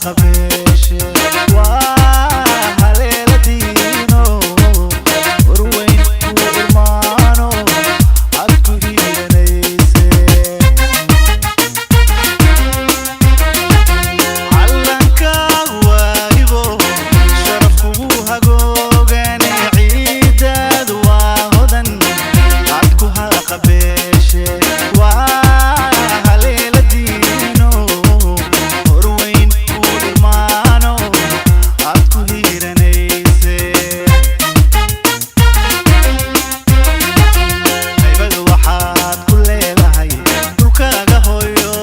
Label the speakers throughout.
Speaker 1: Haqabeeshe waa haleeladiino horweyn ku irmaano aad ku hiiranayse. Callankaagu waahibo sharaf kugu hagoogane, ciidaadu waa hodan aad ku haqabeeshe waa haleeladiino horweyn ku irmaano aad ku hiiranayse. Haybad waxaad ku leedahay dhulkaaga hooyo,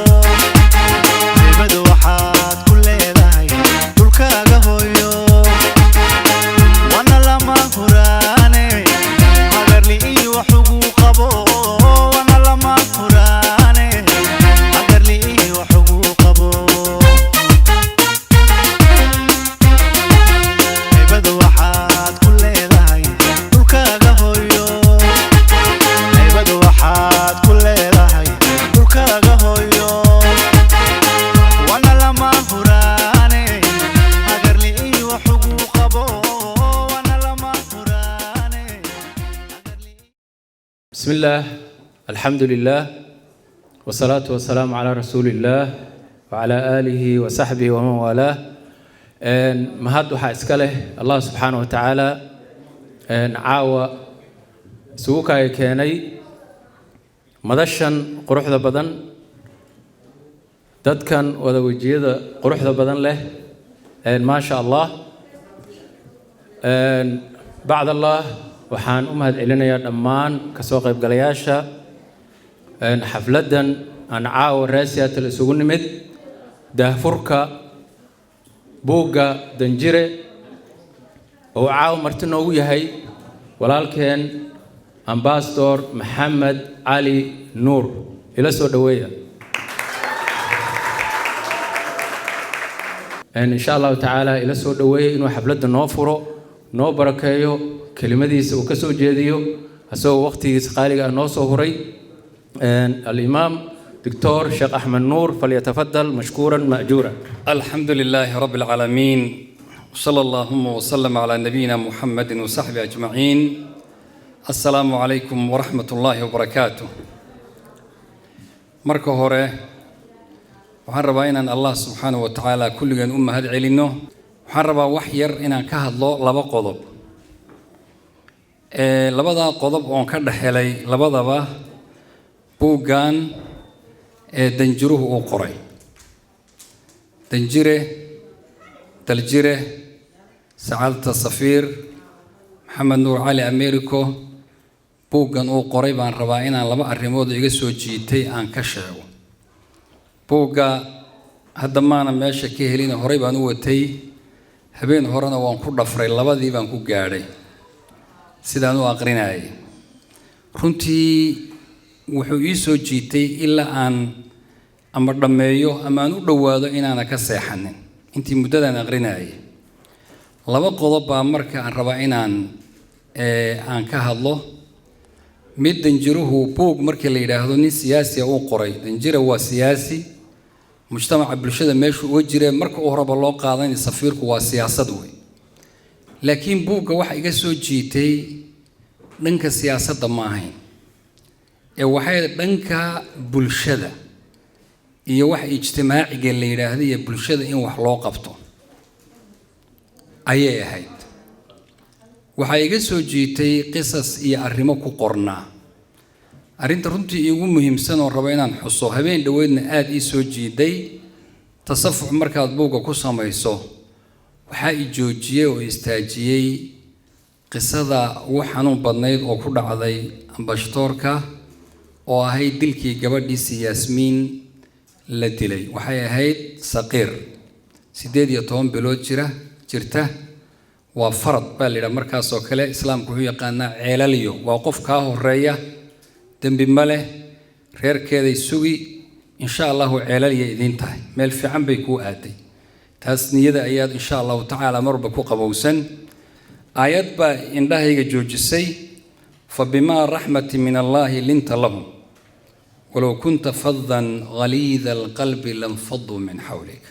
Speaker 1: haybad waxaad ku leedahay dhulkaaga hooyo, wana lama huraane hagarli iyo wax ugu qabo, wana lama huraane hagarli iyo wax ugu qabo. Haybad waxaad ku leedahay dhulkaaga hooyo, haybad waxaad ku leedahay dhulkaaga hooyo, wana lama huraane hagarli iyo wax ugu qabo, wana lama huraane hagarli.
Speaker 2: بسم الله، الحمد لله، والصلاة والسلام على رسول الله وعلى آله وصحبه ومن والاه. Mahad waxaa iska leh Allah subxaanahu wa tacaala caawa isugu kaya keenay madashan quruxda badan, dadkan wada wejiyada quruxda badan leh, maasha Allah. Bacd Allah, waxaan u mahad celinayaa dhammaan kasoo qaybgalayaasha xafladdan aan caawa reer Seattle isugu nimid, daahfurka buugga Danjire oo caawa marti noogu yahay walaalkeen Ambassador Maxamed Cali Nuur. Ila soo dhoweeya. Insha Allahu tacaala ila soo dhoweeya inuu xafladda noo furo, noo barakeeyo, kelimadiisa uu ka soo jeediyo, isagoo waqtigiisa qaaliga ah noo soo huray. Alimaam Doctor Sheekh Axmed Nuur, falyatafadal mashkuuran ma'juura.
Speaker 3: الحمد لله رب العالمين، وصلى اللهم وسلم على نبينا محمد وصحبه أجمعين. السلام عليكم ورحمة الله وبركاته. Marka hore waxaan rabaa inaan Allah subxaanahu wa tacaala kulligeen u mahad celinno. Waxaan rabaa wax yar inaan ka hadlo laba qodob. Ee labadaa qodob oon ka dhex helay labadaba buuggan ee danjiruhu uu qoray, danjire daljire sacaadata safiir Maxamed Nuur Cali Americo, buuggan uu qoray baan rabaa inaan laba arrimood iga soo jiitay aan ka sheego. Buugga hadda maana meesha ka helin, horey baan u watay, habeen horena waan ku dhafray, labadii baan ku gaadhay sidaan u aqrinayay. Runtii wuxuu ii soo jiitay ilaa aan ama dhammeeyo ama aan u dhowaado inaana ka seexanin intii muddadaan aqrinayay. Laba qodob baa marka aan rabaa inaan aan ka hadlo. Mid, danjiruhu buug markii la yidhaahdo nin siyaasiya uu qoray, danjira waa siyaasi, mujtamaca bulshada meeshuu uga jiree marka u horeba loo qaadanay safiirku waa siyaasad wey. Laakiin buugga waxa iga soo jiitay dhanka siyaasadda ma ahayn, ee waxay dhanka bulshada iyo wax ijtimaaciga la yidhaahdo iyo bulshada in wax loo qabto ayay ahayd. Waxaa iga soo jiitay qisas iyo arrimo ku qornaa. Arrinta runtii iigu muhiimsan oo rabo inaan xuso, habeen dhoweydna aada ii soo jiiday, tasafuc markaad buugga ku samayso, waxaa i joojiyey oo istaajiyey qisada ugu xanuun badnayd oo ku dhacday ambashadoorka, oo ahayd dilkii gabadhiisii Yaasmiin la dilay. Waxay ahayd saqiir 18 bilood jira jirta. Waa farad baa la yidhaha markaasoo kale. Islaamku wuxuu yaqaanaa ceelaliyo, waa qof kaa horeeya, dembi ma leh, reerkeeday sugi, insha Allahu ceelaliya idiin tahay, meel fiican bay kuu aaday. Taas niyada ayaad insha Allahu tacaala marba ku qabowsan. Aayad baa indhahayga joojisay: fa bimaa raxmati min Allaahi linta lahum walow kunta fadan ghaliida alqalbi lanfaduu min xawlik.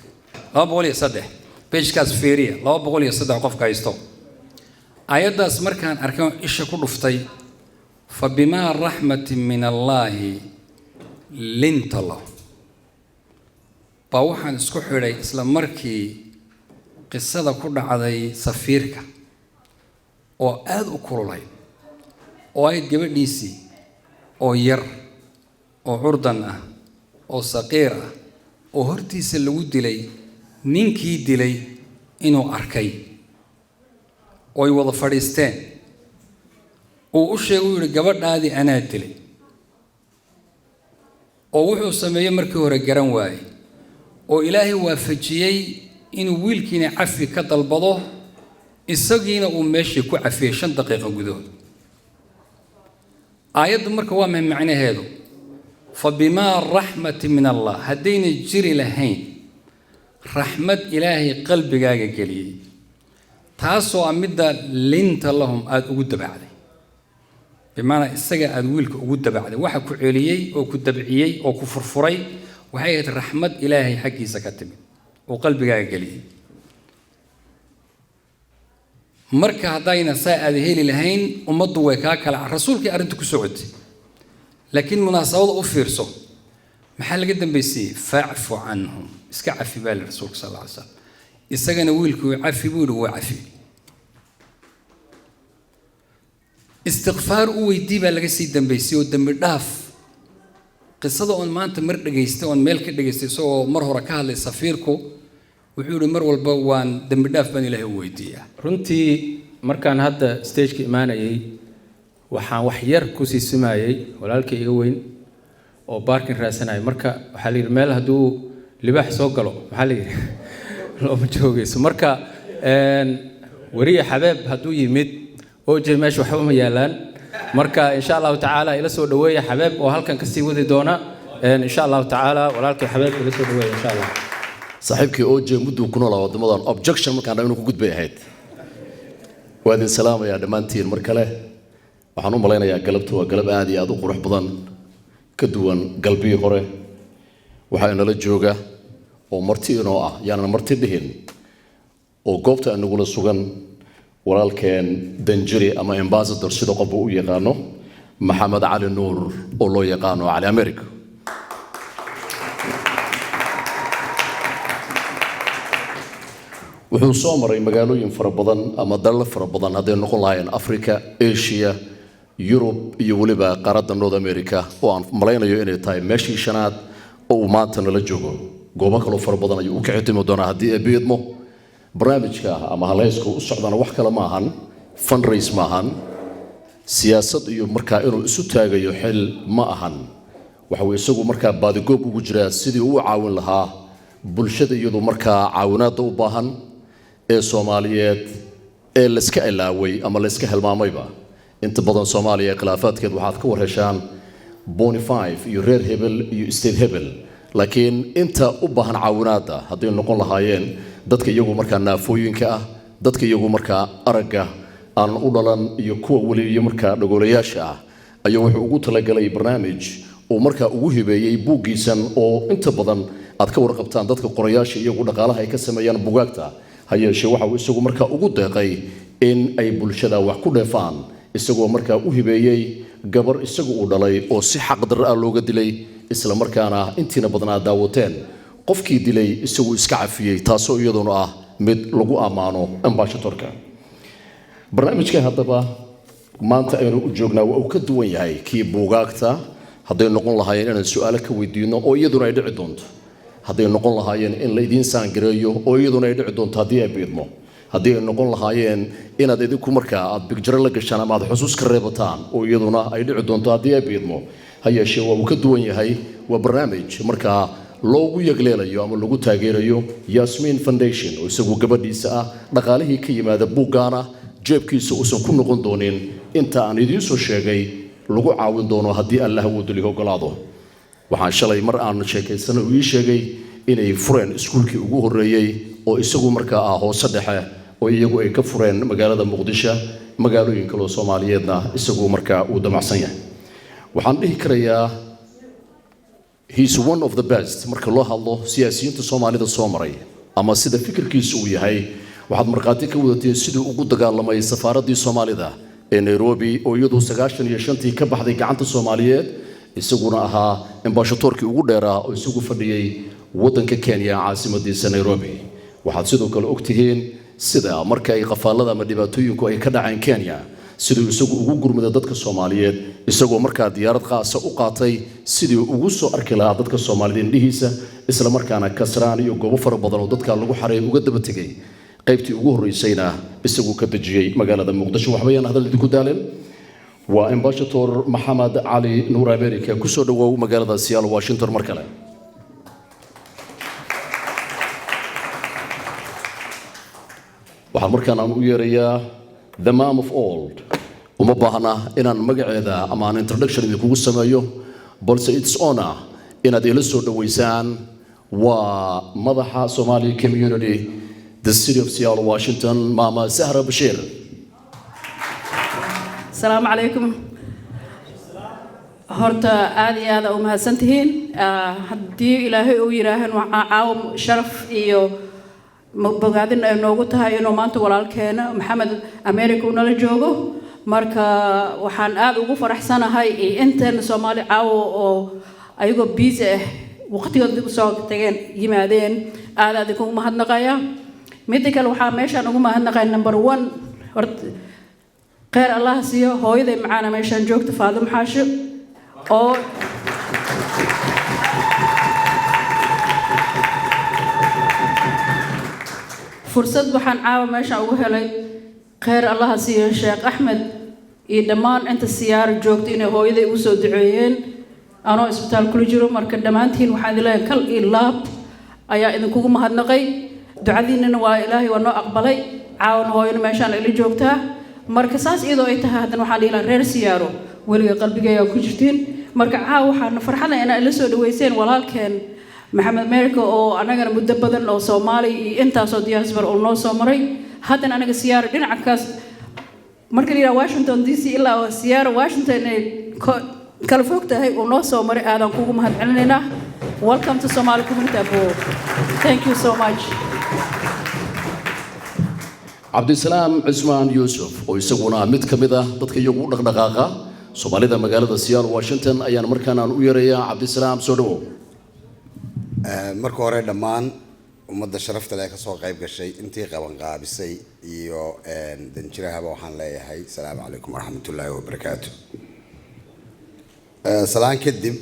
Speaker 3: 203 page-kaas fiiriya, 203 qofka haysto. Aayaddaas markaan arkay oon isha ku dhuftay, "فبما رحمة من الله لنت لهم", baa waxaan isku xidhay isla markii qisada ku dhacday safiirka oo aada u kululay, oo ahayd gabadhiisii oo yar oo curdan ah oo saqiir ah oo hortiisa lagu dilay, ninkii dilay inuu arkay oo ay wada fadhiisteen, uu u sheegay, uu yihi, "Gabadhaadii anaa dilay," oo wuxuu sameeyey markii hore garan waayey, oo Ilaahay waafajiyey inuu wiilkiina cafi ka dalbado, isagiina uu meeshii ku cafiyey 5 daqiiqo gudahood. Aayaddu marka waa maxay macnaheedu? فبما رحمة من الله, haddayna jiri lahayn raxmad Ilaahay qalbigaaga geliyey, taasoo ah midda لنت لهم aada ugu dabacday, bimacnaa isaga aada wiilka ugu dabacday, waxa ku celiyey oo ku dabciyey oo ku furfuray waxay ahayd raxmad Ilaahay xaggiisa ka timid oo qalbigaaga geliyey. Marka haddayna saa aada heli lahayn, ummaddu way kaa kala. Rasuulkii arrinta ku socotay, laakiin munaasabada u fiirso, maxaa laga dambaysiiyey? "فاعف عنهم", iska cafi baa li rasuulka sal alla alay slam. Isagana wiilkuu cafi buu yihi, waa cafi. Istikfaar u weydii baa laga sii dambaysay oo dembi dhaaf. Qisada oon maanta mar dhegaystay, oon meel ka dhegaystay, isagoo mar hore ka hadlay safiirku, wuxuu yihi, "Mar walba waan dembi dhaaf baan Ilaahay u weydiiyaa."
Speaker 2: Runtii markaan hadda stageka imaanayay, waxaan wax yar kusii simaayey walaalkay iga weyn oo parking raadsanaya. Marka waxaa la yidhi, meel hadduu libaax soo galo, maxaa la yidhi, looma joogayso. Marka weriye Xabeeb hadduu yimid, OJ meesha waxba ma yaalaan. Marka insha Allahu tacaala ila soo dhaweeya Xabeeb oo halkan kasii wadi doona insha Allahu tacaala. Walaalkay Xabeeb ila soo dhaweeya insha Allah.
Speaker 4: Saaxiibkii OJ mudduu ku noolaa waddamadan, objection markaan dha inuu ku gudbay ahayd. Waa idin salaamayaa dhammaantiin mar kale. Waxaan u malaynayaa galabtu waa galab aad iyo aad u qurux badan, ka duwan galbihii hore. Waxaa inala jooga oo marti inoo ah, yaanan marti dhihin, oo goobta inagula sugan walaalkeen danjiri ama ambassador, sida qofba u yaqaano, Maxamed Cali Nuur oo loo yaqaano Cali America. Wuxuu soo maray magaalooyin fara badan ama dalal fara badan, hadday noqon lahaayeen Africa, Asia, Yurub iyo weliba qaaradda North America, oo aan malaynayo inay tahay meeshii shanaad oo uu maanta nala joogo. Goobo kaloo fara badan ayuu u kici timi doonaa haddii ay biidmo. Barnaamijka ama halayska u socdana wax kale ma ahan, fundraise ma ahan, siyaasad iyo markaa inuu isu taagayo xil ma ahan. Waxa uu isagu markaa baadigoob ugu jiraa sidii uu u caawin lahaa bulshada iyadu markaa caawinaadda u baahan ee Soomaaliyeed ee layska ilaaway ama layska hilmaamayba. Inta badan Soomaaliya khilaafaadkeed waxaad ka war heshaan bony five iyo reer hebel iyo state hebel, laakiin inta u baahan caawinaadda, hadday noqon lahaayeen dadka iyagu markaa naafooyinka ah, dadka iyagu markaa aragga aan u dhalan iyo kuwa weli iyo markaa dhagoolayaasha ah, ayuu wuxuu ugu talagalay barnaamij uu markaa ugu hibeeyey buuggiisan, oo inta badan aad ka warqabtaan dadka qorayaasha iyagu dhaqaalaha ay ka sameeyaan bugaagta. Ha yeeshee, waxa uu isagu markaa ugu deeqay in ay bulshada wax ku dheefaan, isagoo markaa u hibeeyey gabar isagu uu dhalay oo si xaqdarro ah looga dilay, isla markaana intiina badan aad daawateen qofkii dilay isagu iska cafiyey, taasoo iyaduna ah mid lagu ammaano ambassadorka. Barnaamijka haddaba maanta aynu u joognaa waa uu ka duwan yahay kii buugaagta. Hadday noqon lahaayeen inaan su-aalo ka weydiino, oo iyaduna ay dhici doonto, hadday noqon lahaayeen in la idiin saangareeyo, oo iyaduna ay dhici doonto haddii ay biidmo, haddii ay noqon lahaayeen inaad idinku markaa aad picture la gashaan ama aad xusuus ka reebataan, oo iyaduna ay dhici doonto haddii ay biidmo, ha yeeshee waa uu ka duwan yahay. Waa barnaamij markaa loogu yagleelayo ama lagu taageerayo Yasmin Foundation, oo isagu gabadhiisa ah. Dhaqaalihii ka yimaada buuggaana jeebkiisa uusan ku noqon doonin, inta aan idiin soo sheegay lagu caawin doono haddii Allah awooduli ogolaado. Waxaan shalay mar aan sheekaysanay uu ii sheegay inay fureen iskuulkii ugu horreeyey oo isagu markaa ah hoose dhexe, oo iyagu ay ka fureen magaalada Muqdisho, magaalooyin kaloo Soomaaliyeedna isagu markaa uu damacsan yahay. Waxaan dhihi karayaa he's one of the best marka loo hadlo siyaasiyiinta Soomaalida soo maray. Ama sida fikirkiisu uu yahay, waxaad markhaati ka wadateen siduu ugu dagaalamay safaaraddii Soomaalida ee Nairobi, oo iyadu 95-tii ka baxday gacanta Soomaaliyeed, isaguna ahaa ambashadoorkii ugu dheeraa oo isagu fadhiyey waddanka Kenya, caasimadiisa Nairobi. Waxaad sidoo kale ogtihiin sida marka ay qafaalada ama dhibaatooyinku ay ka dhaceen Kenya, siduu isagu ugu gurmaday dadka Soomaaliyeed, isagoo markaa diyaarad qaasa u qaatay sidii ugu soo arki lahaa dadka Soomaalida indhihiisa, isla markaana Kasraan iyo goobo fara badan oo dadka lagu xareey uga daba tegay, qaybtii ugu horreysayna isagu ka dejiyey magaalada Muqdisho. Waxbayaan hadal idinku daalin, waa Ambassador Maxamed Cali Nuur America. Kusoo dhawow magaalada Seattle, Washington mar kale. Waxaan markaan aan u yeerayaa the mom of all. Uma baahna inaan magaceeda ama aan introduction idinkugu sameeyo, balse it's honor inaad ila soo dhaweysaan. Waa madaxa Somali community, the city of Seattle, Washington, Mama Sahra Bashir.
Speaker 5: Asalaamu calaykum. Horta aada iyo aada u mahadsantihiin. Haddii Ilaahay uu yidhaahan, waxaa caawa sharaf iyo bogaadin ay noogu tahay inuu maanta walaalkeena Maxamed America uu nala joogo. Marka waxaan aada ugu faraxsanahay iyo inteena Soomaali caawa oo ayagoo busy ah waqtigood dib usoo tageen yimaadeen, aada idinkugu mahadnaqaya. Midda kale, waxaa meeshaan ugu mahadnaqaya number one, horta kheyr Allah siiyo hooyaday macaana meeshaan joogta, Faadimo Xaasho, oo fursad waxaan caawa meeshaan ugu helay, kheyr Allaha siiyo Sheekh Axmed iyo dhammaan inta siyaaro joogta, inay hooyaday ugu soo duceeyeen anoo isbitaal kula jiro. Marka dhammaantiin waxaan idin leeyahay kal iyo laab ayaa idinkugu mahadnaqay. Ducadiinana waa Ilaahay waa noo aqbalay. Caawana hooyana meeshaan ila joogtaa. Marka saas iyadoo ay tahay, haddana waxaan dhihi lahaa reer Siyaaro, weliga qalbigeeyaa ku jirtiin. Marka caawa waxaana farxada inaa ila soo dhaweyseen walaalkeen Maxamed America, oo anagana muddo badan oo Soomaali iyo intaasoo diaspora oo noo soo maray. Haddana anaga Siyaaro dhinacakaas marka la yidhaha Washington DC ilaa oo Siyaaro Washington ay kala fog tahay uu noo soo maray, aadaan kugu mahadcelinaynaa. Welcome to Somali community, abo. Thank you so much.
Speaker 4: Cabdisalaam Cismaan Yuusuf, oo isaguna mid ka mid ah dadka iyagu u dhaqdhaqaaqa Soomaalida magaalada Seattle, Washington, ayaan markaan aan u yeerayaa. Cabdisalaam, soo dhawow.
Speaker 6: Marka hore, dhammaan ummadda sharafta leh ka soo qayb gashay, intii qabanqaabisay iyo danjirahaba waxaan leeyahay asalaamu calaykum waraxmatullaahi wabarakaatu. Salaan kadib,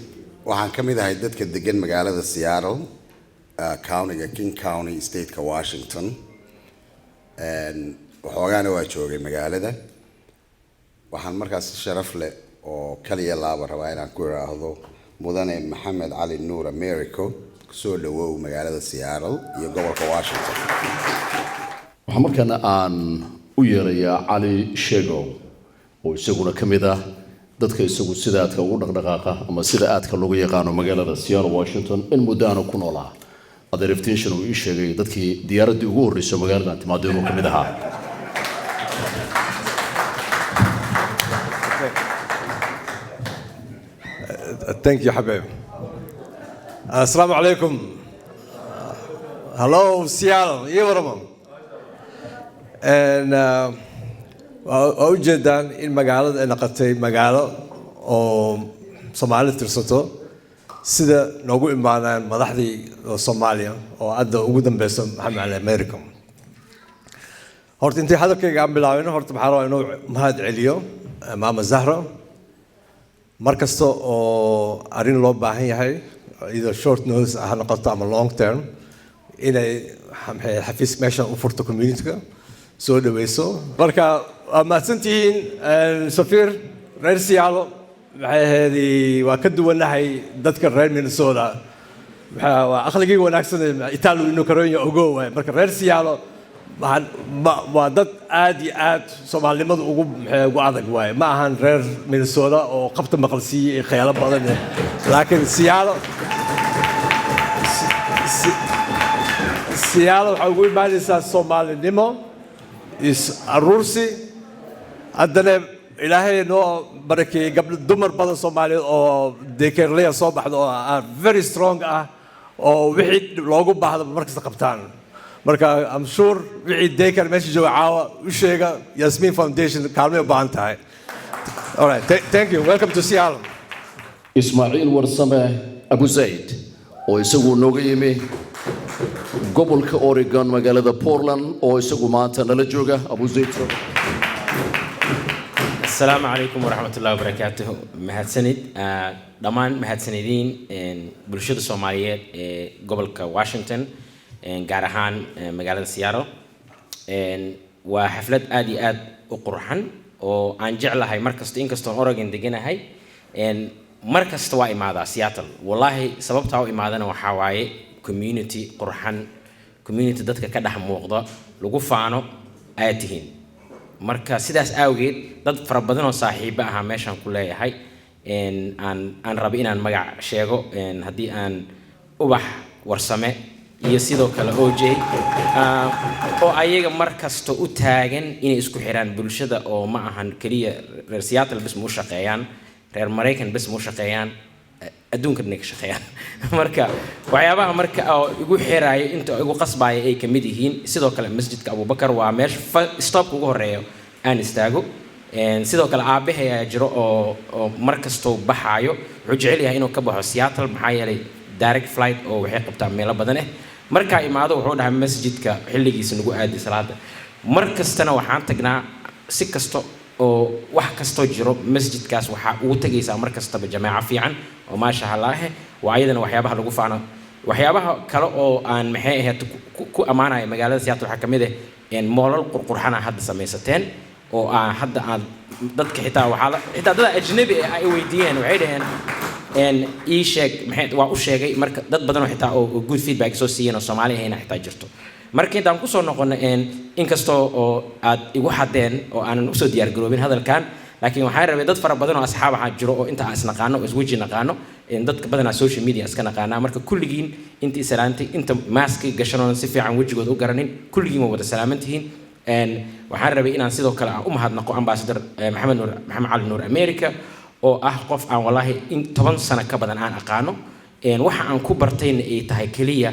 Speaker 6: waxaan ka mid ahay dadka degan magaalada Seattle, countyga King County, stateka Washington. Waxoogaana waa joogay magaalada. Waxaan markaas si sharaf leh oo kaliya laaba rabaa inaan ku idhaahdo mudane Maxamed Cali Nuur Americo, kusoo dhawow magaalada Seattle iyo gobolka Washington.
Speaker 4: Waxaa markaana aan u yeerayaa Cali Sheegow, oo isaguna ka mid ah dadka isagu sida aadka ugu dhaqdhaqaaqa ama sida aadka loogu yaqaano magaalada Seattle, Washington, in muddo aanu ku noolaa. Adeer Iftiinshan uu ii sheegay dadkii diyaaraddii ugu horreysay magaaladan timaado inuu ka mid ahaa.
Speaker 7: Thank you, Habib. Assalamu alaikum. Hello, Seattle. Iyo warama. And waa ujeedaan in magaalada ay noqotay magaalo oo Soomaali tirsato, sida noogu imaanayaan madaxdii oo Soomaaliya oo hadda ugu dambeysa Maxamed Cali America. Horta intii hadalkayga aan bilaabin, horta maxaa rabaa inuu mahad celiyo Maama Zahra. Mar kasta oo arrin loo baahan yahay, either short notice ha noqoto ama long term, inay maxay xafiis meeshan u furto, community-ga soo dhaweyso. Marka waa mahadsantihiin safiir. Reer Seattle maxay ahayd, waa ka duwanahay dadka reer Minnesota. Waa aqligii wanaagsan Itaalo inuu karonya ogo waay. Marka reer Seattle waa dad aad iyo aad Soomaalinimadu ugu maxay ugu adag waaye. Ma ahan reer Minnesota oo qabta maqalsiiye iyo khiyaalo badan, laakiin Seattle waxaa ugu imaanaysaa Soomaalinimo is aruursi. Haddana Ilaahay noo barakeeyey gabdho dumar badan Soomaaliyeed oo dekerleya soo baxda oo ah very strong ah, oo wixii loogu baahdo markasta qabtaan. Marka I'm sure wixii daycare meesha jooga caawa u sheega Yasmin Foundation kaalmay u baahan tahay. All right, thank you. Welcome to Seattle.
Speaker 4: Ismaaciil Warsame Abu Zayd oo isagu nooga yimi gobolka Oregon, magaalada Portland, oo isagu maanta nala jooga. Abu Zayd.
Speaker 8: Asalaamu calaykum waraxmat ullahi wabarakaatuh. Mahadsanid dhammaan, mahadsanidiin bulshada Soomaaliyeed ee gobolka Washington, gaar ahaan magaalada Seattle. Waa xaflad aad iyo aad u qurxan oo aan jeclahay mar kasta. Inkastoon Oregon deganahay, mar kasta waa imaadaa Seattle. Wallaahi, sababtaa u imaadana waxaa waaye community qurxan, community dadka ka dhex muuqda, lagu faano aad tihiin. Marka sidaas awgeed dad fara badan oo saaxiibo ahaa meeshaan ku leeyahay, aan rabo inaan magac sheego, haddii aan Ubax Warsame iyo sidoo kale OJ, oo ayaga mar kasta u taagan inay isku xiraan bulshada, oo ma ahan keliya reer Seattle bes ma u shaqeeyaan, reer Maraykan bes ma u shaqeeyaan, adduunka dhan ay ka shaqeeyaan. Marka waxyaabaha marka oo igu xiraayo, inta igu qasbaya ay kamid yihiin. Sidoo kale Masjidka Abubakar waa meesha stopka ugu horeeyo aan istaago. Sidoo kale aabbahay ayaa jiro oo mar kastuu baxaayo wuxuu jecel yahay inuu ka baxo Seattle, maxaa yeelay direct flight oo waxay qabtaa meelo badan. Markaa imaado wuxuu dhahaa masjidka xilligiisa nagu aadi salaada. Mar kastana waxaan tagnaa, si kasta oo wax kastoo jiro masjidkaas waxaa ugu tegaysaa mar kastaba jamaaco fiican oo maasha allaahe. Waa ayadana waxyaabaha lagu faano. Waxyaabaha kale oo aan maxay ahayd ku ammaanaya magaalada Seattle waxaa kamid ah mallal qurqurxana hadda samaysateen, oo aan hadda aan dadka xitaa waxaa xitaa dad ajnabi ah ay weydiiyeen, waxay dhaheen ii sheeg maxay. Waa u sheegay. Marka dad badan oo xitaa oo good feedback soo siiyeen oo Soomaali ahayna xitaa jirto. Marka intaan kusoo noqono, inkastoo oo aad igu xadeen oo aanan usoo diyaar garoobin hadalkan, laakiin waxaan rabay dad fara badan oo asxaab waxaa jiro oo inta aan isnaqaano oo isweji naqaano, dadka badanaa social media iska naqaanaa. Marka kulligiin intii salaantay, inta maaski gashanoonan si fiican wejigooda u garanin, kulligiin waa wada salaaman tihiin. Waxaan rabay inaan sidoo kale aan u mahadnaqo Ambassador Maxamed Nuur, Maxamed Cali Nuur America, oo ah qof aan wallaahi in 10 sano ka badan aan aqaano. Waxa aan ku bartayna ay tahay keliya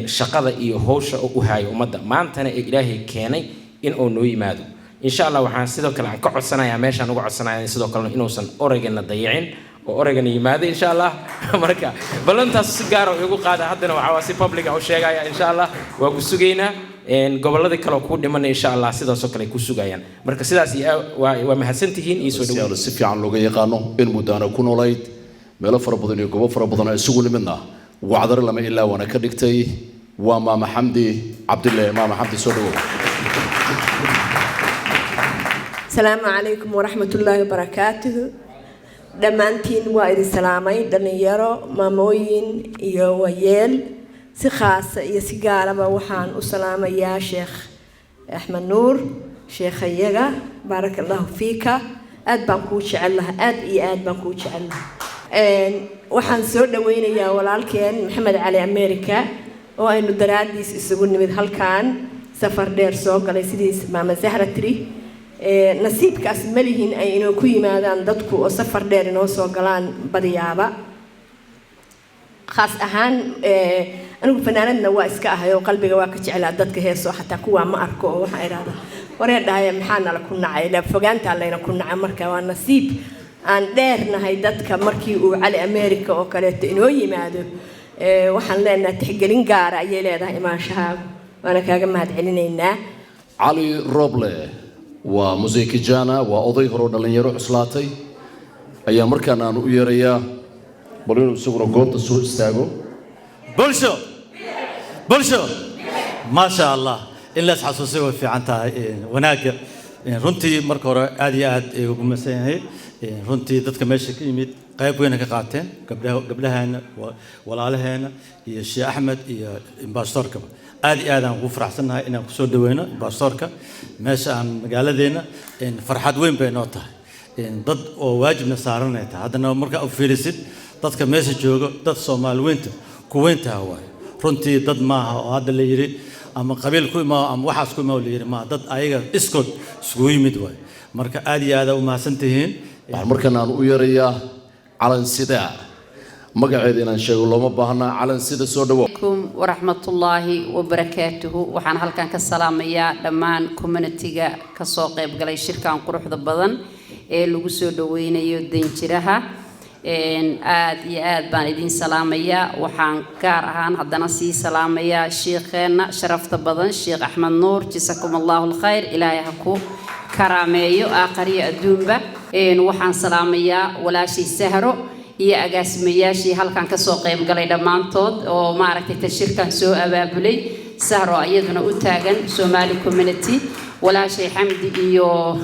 Speaker 8: shaqada iyo howsha oo u haayo ummadda, maantana ee Ilaahay keenay in uu noo yimaado, insha Allah. Waxaan sidoo kale aan ka codsanayaa, meeshaan uga codsanaya sidoo kalena, inuusan Oregonna dayicin oo Oregonna yimaado, insha Allah. Marka ballantaas si gaara igu qaada, haddana waxaa waa si public ah u sheegaya, insha Allah waa ku sugaynaa. Gobolladii kale oo kuu dhimana, insha Allah, sidaasoo kale ay ku sugayaan. Marka sidaas iyo waa mahadsantihiin iyo soo dhaweyn.
Speaker 4: Si fiican looga yaqaano, in muddaana ku noolayd meelo fara badan iyo goobo fara badan oo isugu nimidna, wacdare lama ilaa waana ka dhigtay, waa Maama Xamdi Cabdille. Maama Xamdi, soo dhawow.
Speaker 9: Asalaamu calaykum waraxmatullaahi wabarakaatuhu. Dhammaantiin waa idin salaamay, dhallinyaro, maamooyin iyo wayeel. Si khaasa iyo si gaaraba waxaan u salaamayaa Sheekh Axmed Nuur, sheekhayaga. Baaraka allahu fiika, aad baan kuu jecel laha, aad iyo aad baan kuu jecel laha. Waxaan soo dhaweynayaa walaalkeen Maxamed Cali America, oo aynu daraadiis isugu nimid halkan, safar dheer soo galay sidiis Maama Zahra tiri. Nasiibkaas ma lihin ay inoo ku yimaadaan dadku oo safar dheer inoo soo galaan badiyaaba. Khaas ahaan anigu fanaanadna waa iska ahay oo qalbiga waa ka jeclaa dadka heesoo, xataa kuwaa ma arko oo waxaan idhahdaa waree dhahaya maxaa nala ku nacay, la fogaantaa layna ku nacay. Marka waa nasiib aan dheernahay dadka. Markii uu Cali America oo kaleeto inoo yimaado, waxaan leenahay tixgelin gaara ayay leedahay imaanshahaagu, waana kaaga mahad celinaynaa.
Speaker 4: Cali Roble waa musikijana, waa oday hore oo dhallinyaro cuslaatay ayaa markaan aanu u yeerayaa bal inuu isaguna goobta soo istaago.
Speaker 10: Bulsho, bulsho, maasha Allah, in la isxasuusay way fiican tahay wanaagga. Runtii marka hore aad iyo aad ay ugu masan yahay. Runtii dadka meesha ka yimid qayb weyna ka qaateen, gabdhaha, gabdhaheena, walaalaheena iyo Sheekh Axmed iyo ambassadorkaba. Aad iyo aad aan ugu faraxsannahay inaan kusoo dhaweyno ambassadorka meesha aan magaaladeena. Farxad weyn bay noo tahay, dad oo waajibna saaranay tahay. Haddana marka u fiirisid dadka meesha jooga, dad Soomaali weynta ku weyntaha waaye. Runtii dad maaha oo hadda la yidhi ama qabiil ku imaa ama waxaas ku imaa la yidhi maaha, dad ayaga iskood isugu yimid waaye. Marka aad iyo aad u mahadsan tihiin.
Speaker 4: Waxaan markaan aan u yeerayaa calan sidaa Magaceeda inaan sheego looma baahna. Calan sida, soo dhawow.
Speaker 11: Alaykum waraxmatullaahi wabarakaatuhu. Waxaan halkan ka salaamayaa dhammaan community-ga kasoo qayb galay shirkan quruxda badan ee lagu soo dhaweynayo danjiraha. Aad iyo aad baan idiin salaamayaa. Waxaan gaar ahaan haddana sii salaamayaa shiikheenna sharafta badan, Sheekh Axmed Nuur. Jasakum Allahu alkhayr, Ilaahay ha ku karaameeyo aakhariyo adduunba. Waxaan salaamayaa walaashay Sahro iyo agaasimayaashii halkan kasoo qayb galay dhammaantood oo maaragtay tashirkan soo abaabulay, Sahro iyaduna u taagan Somali community, walaashay Xamdi iyo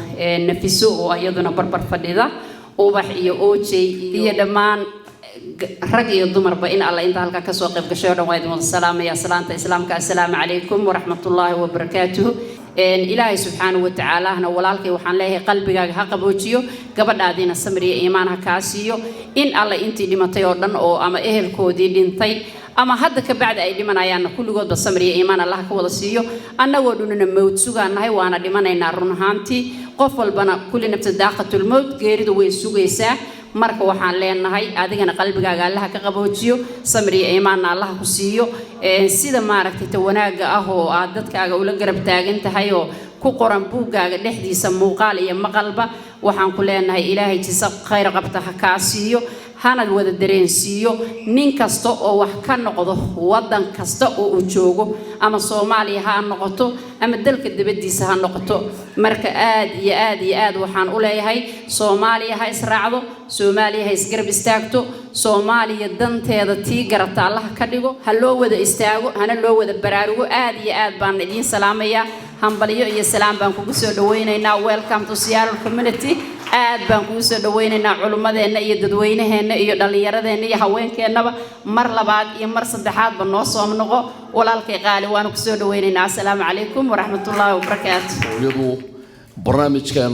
Speaker 11: Nafiso oo iyaduna barbar fadhida, Ubax iyo OJ iyo dhammaan rag iyo dumarba in Alla inta halkan kasoo qayb gashay oo dhan waa idin wada salaamaya salaanta Islaamka. Assalaamu calaykum waraxmatullaahi wabarakaatuhu. Ilaahay subxaanahu wa tacaalahna walaalkay waxaan leeyahay qalbigaaga ha qaboojiyo, gabadhaadiina samriya iimaan ha kaa siiyo. In Alla intii dhimatay oo dhan oo ama ehelkoodii dhintay ama hadda ka bacdi ay dhimanayaanna, kulligoodba samriya iimaan Allah ka wada siiyo. Annagoo dhunina mowd sugaannahay, waana dhimanaynaa run ahaantii. Qof walbana kulli nafsa daaqatulmowt, geeridu way sugaysaa. Marka waxaan leenahay adigana qalbigaaga Allaha ka qaboojiyo, samriya iimaanna Allaha ku siiyo. Sida maaragtay ta wanaagga ah oo aad dadkaaga ula garab taagan tahay oo ku qoran buuggaaga dhexdiisa muuqaal iyo maqalba, waxaan ku leenahay Ilaahay jisa khayr qabta ha kaa siiyo, hana wada dareensiiyo nin kasta oo wax ka noqdo waddan kasta oo uu joogo, ama Soomaaliya ha noqoto ama dalka dibaddiisa ha noqoto. Marka aad iyo aad iyo aad waxaan u leeyahay Soomaaliya ha israacdo, Soomaaliya ha isgarab istaagto, Soomaaliya danteeda tii garata Allaha ka dhigo. Ha loo wada istaago, hana loo wada baraarugo. Aad iyo aad baan idiin salaamayaa. Hambalyo iyo salaam baan kugu soo dhawaynaynaa. Welcome to Seattle community. Aad baan kugu soo dhawaynaynaa culummadeenna iyo dadweynaheenna iyo dhallinyaradeenna iyo haweenkeennaba. Mar labaad iyo mar saddexaadba noo soo noqo, walaalkay qaali, waanu kusoo dhawaynaynaa. Assalaamu calaykum waraxmatullaahi wabarakaatu.
Speaker 4: Iyadu barnaamijkan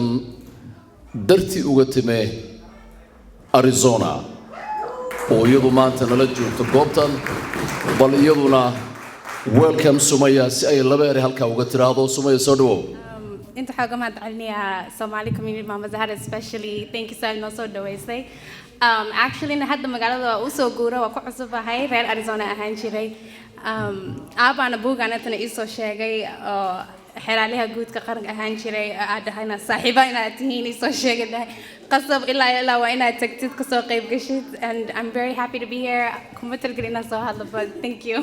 Speaker 4: dartii uga time Arizona oo iyadu maanta nala joogto goobtan, bal iyaduna welcome Sumaya si ay laba ere halkaa uga tiraahdo. Sumaya, soo dhawow.
Speaker 12: Inta waxaa uga mahad celinayaa Somali community, Mama Zahra especially. Thank you so noo soo dhaweysay. Actually hadda magaalada waa usoo guura, waa ku cusubahay, reer Arizona ahaan jiray. Aabaana buugaanatana iisoo sheegay oo xeraaliha guudka qaranka ahaan jiray, aad dhahayna saaxiiba inaad tihiin iisoo sheegay, dhahay qasab ilaa ilaa waa inaad tagtid, kasoo qayb gashid. And I'm very happy to be here. Kuma talgelin inaan soo hadlo, but thank you.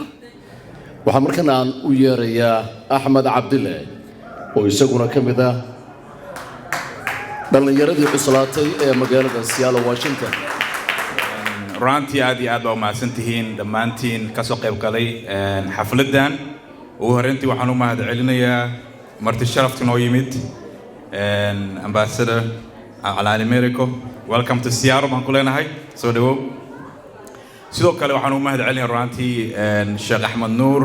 Speaker 4: Waxaa markan aan u yeerayaa Axmed Cabdile oo isaguna ka mid ah dhallinyaradii cuslaatay ee magaalada Seattle, Washington.
Speaker 13: Runtii aad iyo aad baa umahadsan tihiin dhammaantiin kasoo qayb galay xafladdan. Ugu horreyntii waxaan u mahad celinayaa marti sharafta noo yimid, Ambassador Calaali Americo. Welcome to Seattle baan ku leenahay, soo dhawow. Sidoo kale waxaan u mahad celinayaa runtii Sheekh Axmed Nuur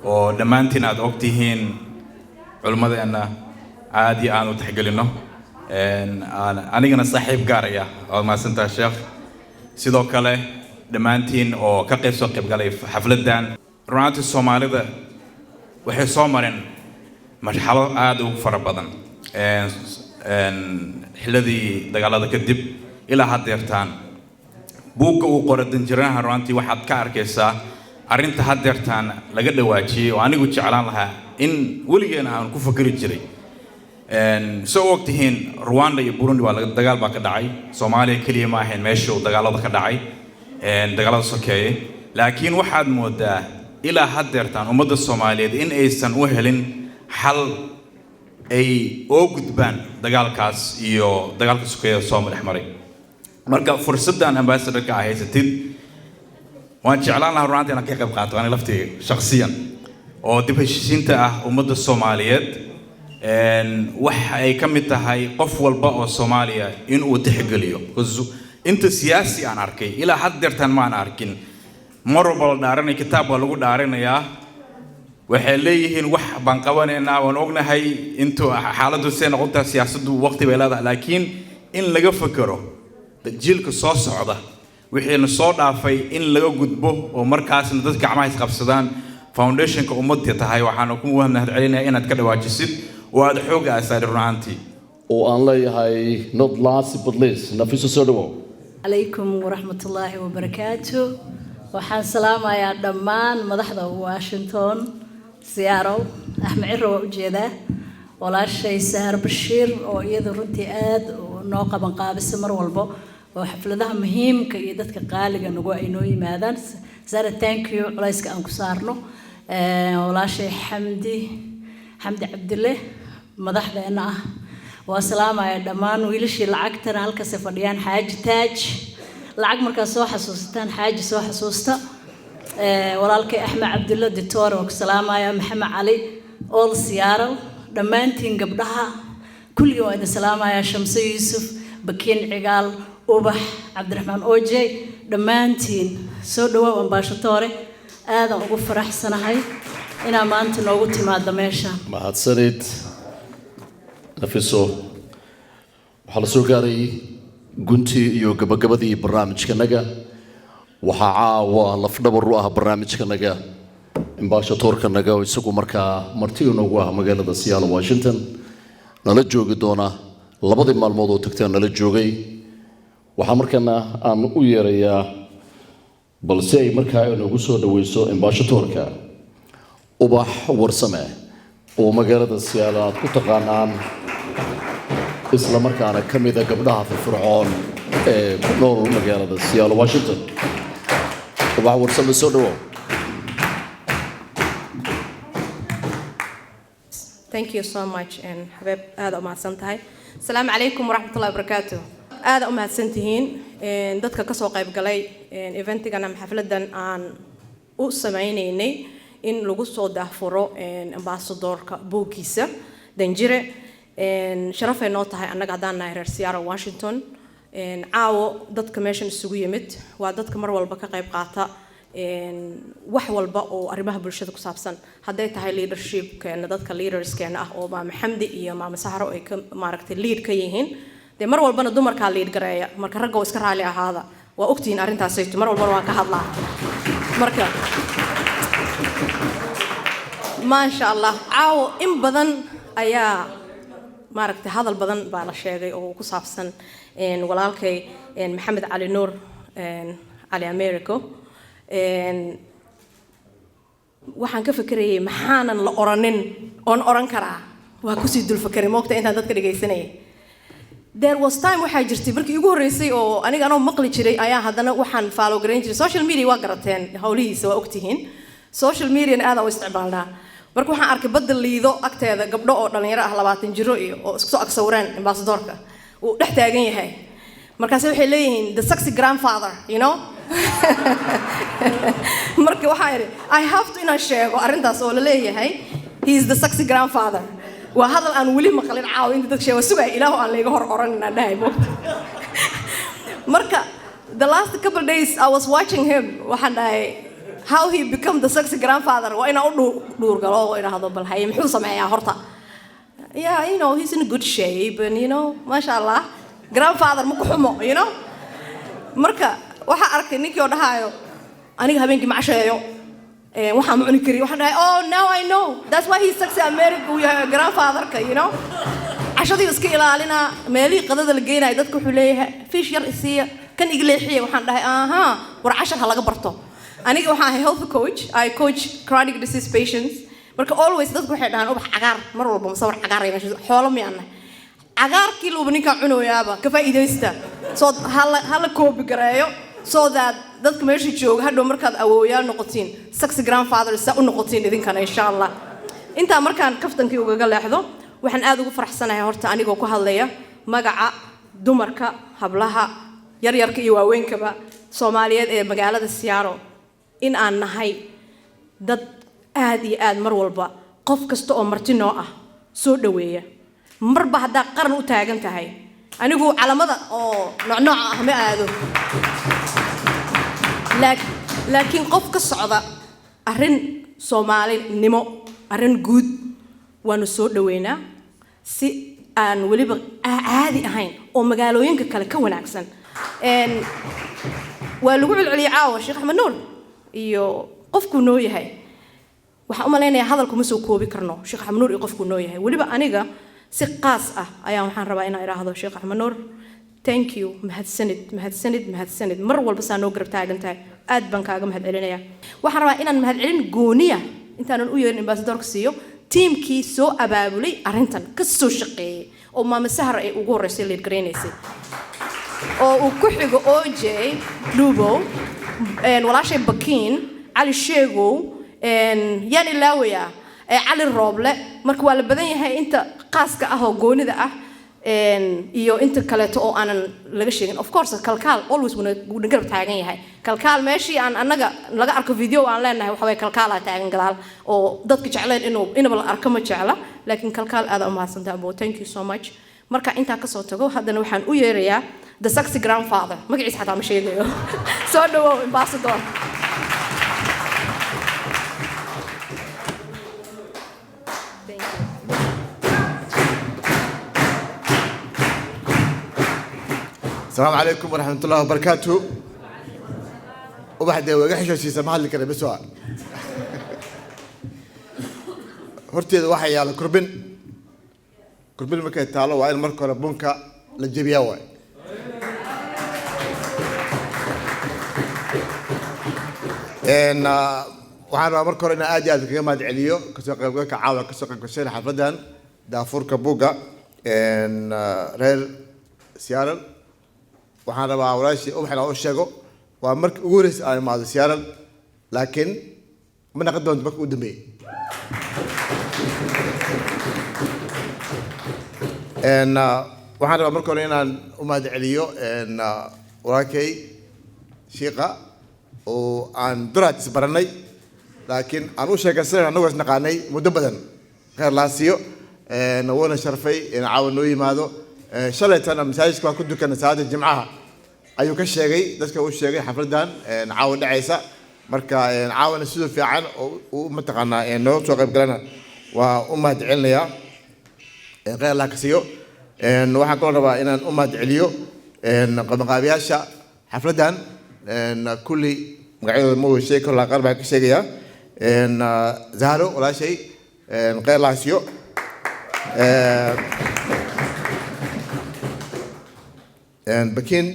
Speaker 13: oo dhammaantiin aad og tihiin culimmadeenna aad iyo aan u tixgelino, anigana saaxiib gaaraya. Waad mahadsantaha, sheekh. Sidoo kale dhammaantiin oo ka qayb soo qayb galay xafladdan. Runtii Soomaalida waxay soo mareen marxalo aada u fara badan xilladii dagaalada kadib ilaa haddeertaan. Buugga uu qoray danjiranaha runtii waxaad ka arkaysaa arrinta haddeertaan laga dhawaajiyey oo anigu jeclaan lahaa in weligeena aan ku fakeri jiray. Soo og tihiin, Rwanda iyo Burundi waa dagaal baa ka dhacay. Soomaaliya keliya ma ahayn meesha uu dagaalada ka dhacay, dagaalada sokeeye, laakiin waxaad moodaa ilaa haddeertaan ummadda Soomaaliyeed in aysan u helin xal ay oo gudbaan dagaalkaas iyo dagaalka sokeeye soo dhex maray. Marka fursaddan ambassadorka ah haysatid waan jeclaan lahaa runtii inaan ka qayb qaato aniga lafteyga shakhsiyan oo dib heshiisiinta ah ummadda Soomaaliyeed. Waxa ay ka mid tahay qof walba oo Soomaaliya in uu tixgeliyo, because inta siyaasi aan arkay ilaa haddeertaan maan arkin. Mar walba la dhaaranaya, kitaab baa lagu dhaaranayaa, waxay leeyihiin wax baan qabanaynaa. Waan ognahay intuu xaaladdu say noqontaa, siyaasaddu waqti bay leedahay, laakiin in laga fakero jiilka soo socda, wixiina soo dhaafay in laga gudbo oo markaasna dad gacmaha isqabsadaan, foundationka ummadda tahay. Waxaana ku mahad celinayaa inaad ka dhawaajisid oo aad xoogga asaari run ahaantii.
Speaker 4: Oo aan leeyahay, not last but least, Nafiso, soo dhawow.
Speaker 14: Calaykum waraxmatullaahi wabarakaatu. Waxaan salaamayaa dhammaan madaxda Washington, Seattle. Axmed Ciro waa ujeedaa, walaashay Sahar Bashiir oo iyada runtii aad noo qaban qaabisa mar walbo oo xafladaha muhiimka iyo dadka qaaliga nagu ay noo yimaadaan. Sahara, thank you. Culayska aan ku saarno walaashay Xamdi, Xamdi Cabdille, madaxdeena ah waa salaamaya. Dhammaan wiilashii lacagtana halkaasay fadhiyaan. Xaaji Taaj, lacag markaad soo xasuusataan Xaaji soo xasuusta. Walaalkay Axmed Cabdulla Ditoore waa ku salaamaya. Maxamed Cali, all Seattle, dhammaantiin gabdhaha kulligii waa idin salaamaya. Shamse Yuusuf, Bakiin Cigaal, Ubax Cabdiraxmaan, Oje, dhammaantiin soo dhawaaw. Ambassador, aadaan ugu faraxsanahay inaa maanta noogu timaado meesha.
Speaker 4: Mahadsanid, Nafiso. Waxaa la soo gaaray guntii iyo gabagabadii barnaamijkanaga. Waxaa caawa lafdhabar u ah barnaamijkanaga ambassadorkanaga oo isagu markaa marti inoogu ah magaalada Seattle, Washington, nala joogi doona labadii maalmood oo tagteen nala joogay. Waxaa markana aan u yeerayaa balse ay markaa inoogu soo dhaweyso ambassadorka, Ubax Warsame oo magaalada Seattle aad ku taqaanaan, isla markaana ka mida gabdhaha firfircoon ee ku nool magaalada Seattle, Washington. Ubax Warsame, soo dhawow.
Speaker 15: Thank you so much and xabeeb, aada u mahadsan tahay. Asalaamu calaykum waraxmatullahi wabarakaatu. Aada u mahadsan tihiin dadka kasoo qayb galay eventigan ama xafladan aan u sameyneynay in lagu soo daahfuro ambassadorka buuggiisa Danjire. Sharafay noo tahay annaga haddaan nahay reer Seattle, Washington. Caawo dadka meeshan isugu yimid waa dadka mar walba ka qayb qaata wax walba oo arrimaha bulshada ku saabsan, hadday tahay leadershipkeena, dadka leaderskeena ah oo Maama Xamdi iyo Maama Saxro ay ka maaragtay lead ka yihiin. Dee mar walbana dumarkaa lead gareeya, marka ragga oo iska raali ahaada. Waa ogtihiin arrintaasayto, mar walbana waan ka hadlaa. Marka maasha Allah, caawo in badan ayaa maaragtay hadal badan baa la sheegay oo ku saabsan walaalkay Maxamed Cali Nuur Cali Americo. Waxaan ka fekerayay maxaanan la oranin oon oran karaa. Waa kusii dul fekeray moogta intaan dadka dhegaysanayay. There was time, waxaa jirtay markii igu horreysay oo aniga anoo maqli jiray ayaa haddana waxaan follow garayn jiray social media. Waa garateen howlihiisa, waa ogtihiin, social mediana aadaan u isticmaalnaa. Marka waxaan arkay badda Liido agteeda gabdho oo dhalinyaro ah, 20 jiro iyo oo isku soo agsawireen ambassadorka uu dhex taagan yahay. Markaase waxay leeyihiin "the sexy grandfather". Marka waxaa idhi I have to inaan sheego arrintaas oo la leeyahay "he is the sexy grandfather". Waa hadal aan weli maqlin. Caawa inta dadka sheega sugaya, Ilaahu aan layga hor oran inaan dhahay moogta. Marka the last couple days I was watching him, waxaan dhahay how he become the sexy grandfather. Waa inaan u dhuurgalo oo idhaahdo bal haye, muxuu sameeyaa horta? Yeah, he's in good shape and masha Allah, grandfather ma ku xumo. Marka waxaa arkay ninkii oo dhahaayo aniga habeenkii ma casheeyo, waxaan ma cuni kari. Waxaan dhahay, oh, now I know that's why he's sexy America uu yahay grandfatherka. Cashadii iska ilaalinaa, meelihii qadada la geenayo dadka wuxuu leeyahay fish yar isiiya, kan iga leexiya. Waxaan dhahay aha, war cashar ha laga barto. Aniga waxaan ahay health coach, I coach chronic disease patients. Marka always dadku waxay dhahaan ubax cagaar mar walba masawir cagaar ay meesha xoolo miyaana cagaarkii luuba ninkaan cunoyaaba ka faa'iidaysta. Soo hala copy gareeyo so that dadka meesha jooga hadhow markaad awooyaal noqotiin, sexy grandfather saa u noqotiin idinkana insha Allah. Intaa markaan kaftankii ugaga leexdo, waxaan aad ugu faraxsanahay horta anigoo ku hadlaya magaca dumarka, hablaha yaryarka iyo waaweynkaba Soomaaliyeed ee magaalada Seattle, in aan nahay dad aad iyo aad mar walba qof kasta oo marti noo ah soo dhaweeya. Marba haddaa qaran u taagan tahay, anigu calamada oo noocnooca ah ma aado, laakiin qof ka socda arrin Soomaalinimo, arrin guud, waanu soo dhaweynaa si aan weliba caadi ahayn oo magaalooyinka kale ka wanaagsan. Waa lagu celceliyey caawa Sheekh Axmed Nuur iyo qofkuu noo yahay. Waxaan u malaynayaa hadalku ma soo koobi karno Sheekh Axmed Nuur iyo qofkuu noo yahay. Weliba aniga si qaas ah ayaan waxaan rabaa inaan idhaahdo Sheekh Axmed Nuur. Thank you, mahadsanid, mahadsanid, mahadsanid. Mar walba saa noo garab taagan tahay, aad baan kaaga mahad celinaya. Waxaan rabaa inaan mahad celin gooniya, intaanan u yeerin ambassadorka, siiyo tiimkii soo abaabulay arrintan, ka soo shaqeeyay, oo Maama Sahar ay ugu horreysay, lead garaynaysay, oo uu ku xigo OJ Dhubow, walaashay Bakiin Cali Sheegow, yaan ilaawayaa, Cali Rooble. Marka waa la badan yahay inta qaaska ah oo goonida ah iyo inta kaleeto oo aanan laga sheegin. Of course, Kalkaal always wuuna garab taagan yahay. Kalkaal meeshii aan annaga laga arko video aan leenahay, waxa waye Kalkaalaa taagan gadaal, oo dadka jecleen inuu inaba la arko ma jecla, laakiin Kalkaal, aada umahadsantaha abo, thank you so much. Marka intaa kasoo tago, haddana waxaan u yeerayaa the sexy grandfather, magaciisa xataa ma sheegayo. Soo dhawow, ambassador.
Speaker 16: السلام عليكم ورحمة الله وبركاته. Ubaxdee waga xishoosiisa ma hadli kara, bes waa horteeda waxaa yaala kurbin. Kurbin markay taalo, waa in marka hore bunka la jebiyaa waay. Waxaan rabaa marka hore inaan aad iyo aad kaga mahad celiyo kasoo qaybgalka caawa kasoo qaybgasheen xafladan daafurka buugga reer Seattle. Waxaan rabaa walaashii Ubax inaan u sheego, waa markii ugu horreysay aan imaado Seattle, laakiin ma naqon doonto markii ugu dambeeyey. Waxaan rabaa marka hore inaan u mahad celiyo walaalkay Shiiqa, oo aan duraad isbaranay, laakiin aan u sheekaysanay annagoo isnaqaanay muddo badan. Khayr laa siiyo, wuuna sharfay in caawa noo yimaado. Shalaytana masaajidka waan ku dukanay salaada Jimcaha, ayuu ka sheegay dadka, u sheegay xafladan caawa dhacaysa. Marka caawana sidoo fiican oo u mataqaanaa noo soo qayb galana waa u mahad celinayaa, khayr Allah ka siiyo. Waxaan kaloo rabaa inaan u mahad celiyo qabanqaabiyaasha xafladan. Kulli magacyadooda ma wada sheegi karo, laa qaar baan ka sheegayaa. Zahro walaashay, khayr Allah siiyo. Bakin,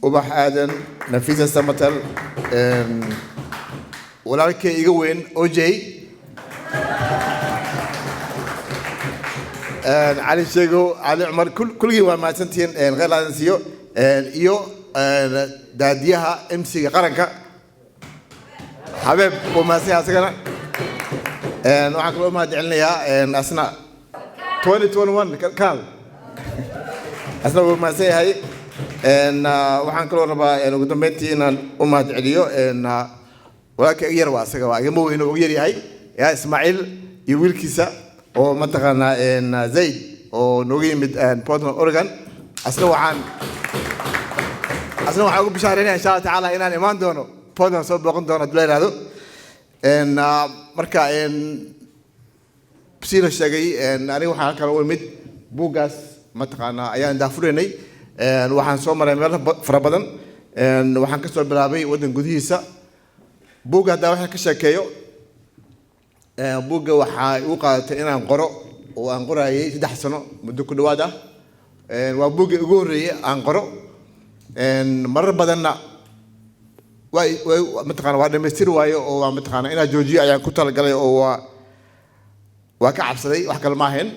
Speaker 16: Ubax Aadan, Nafisa Samatal, walaalkay iga weyn OJ, Cali Sheego, Cali Cumar, kulligiin waa mahadsantihiin, khayr laadan siiyo. Iyo daadiyaha MC-ga qaranka Xabeeb, wuu mahadsan yahay asagana. Waxaan kaloo mahad celinayaa asna 2021 Kalkaal, asna wuu mahadsan yahay. Waxaan kaloo rabaa ugu dambeyntii inaan u mahad celiyo walaalka iga yar, waa asaga waa igama weyn, ugu yar yahay, yaa Ismaaciil iyo wiilkiisa oo mataqaanaa Zayd, oo nooga yimid Portland, Oregon. Asna waxaan ugu bishaareynaya insha Allah tacaala inaan imaan doono Portland, soo booqan doono haddii la yidhaahdo. Marka sii la sheegay, aniga waxaan halkan u imid buuggaas mataqaanaa ayaan daafuraynay. Waxaan soo maray meelo fara badan. Waxaan kasoo bilaabay waddan gudihiisa. Buugga haddaa waxaan ka sheekeeyo, buugga waxaa igu qaadatay inaan qoro oo aan qoraayay 3 sano muddo ku dhawaad ah. Waa buugga ugu horreeyay aan qoro. Marar badanna waa mataqaana waa dhamaystiri waayo, oo waa mataqaana inaan joojiyo ayaan ku talagalay, oo waa ka cabsaday, wax kale ma ahayn.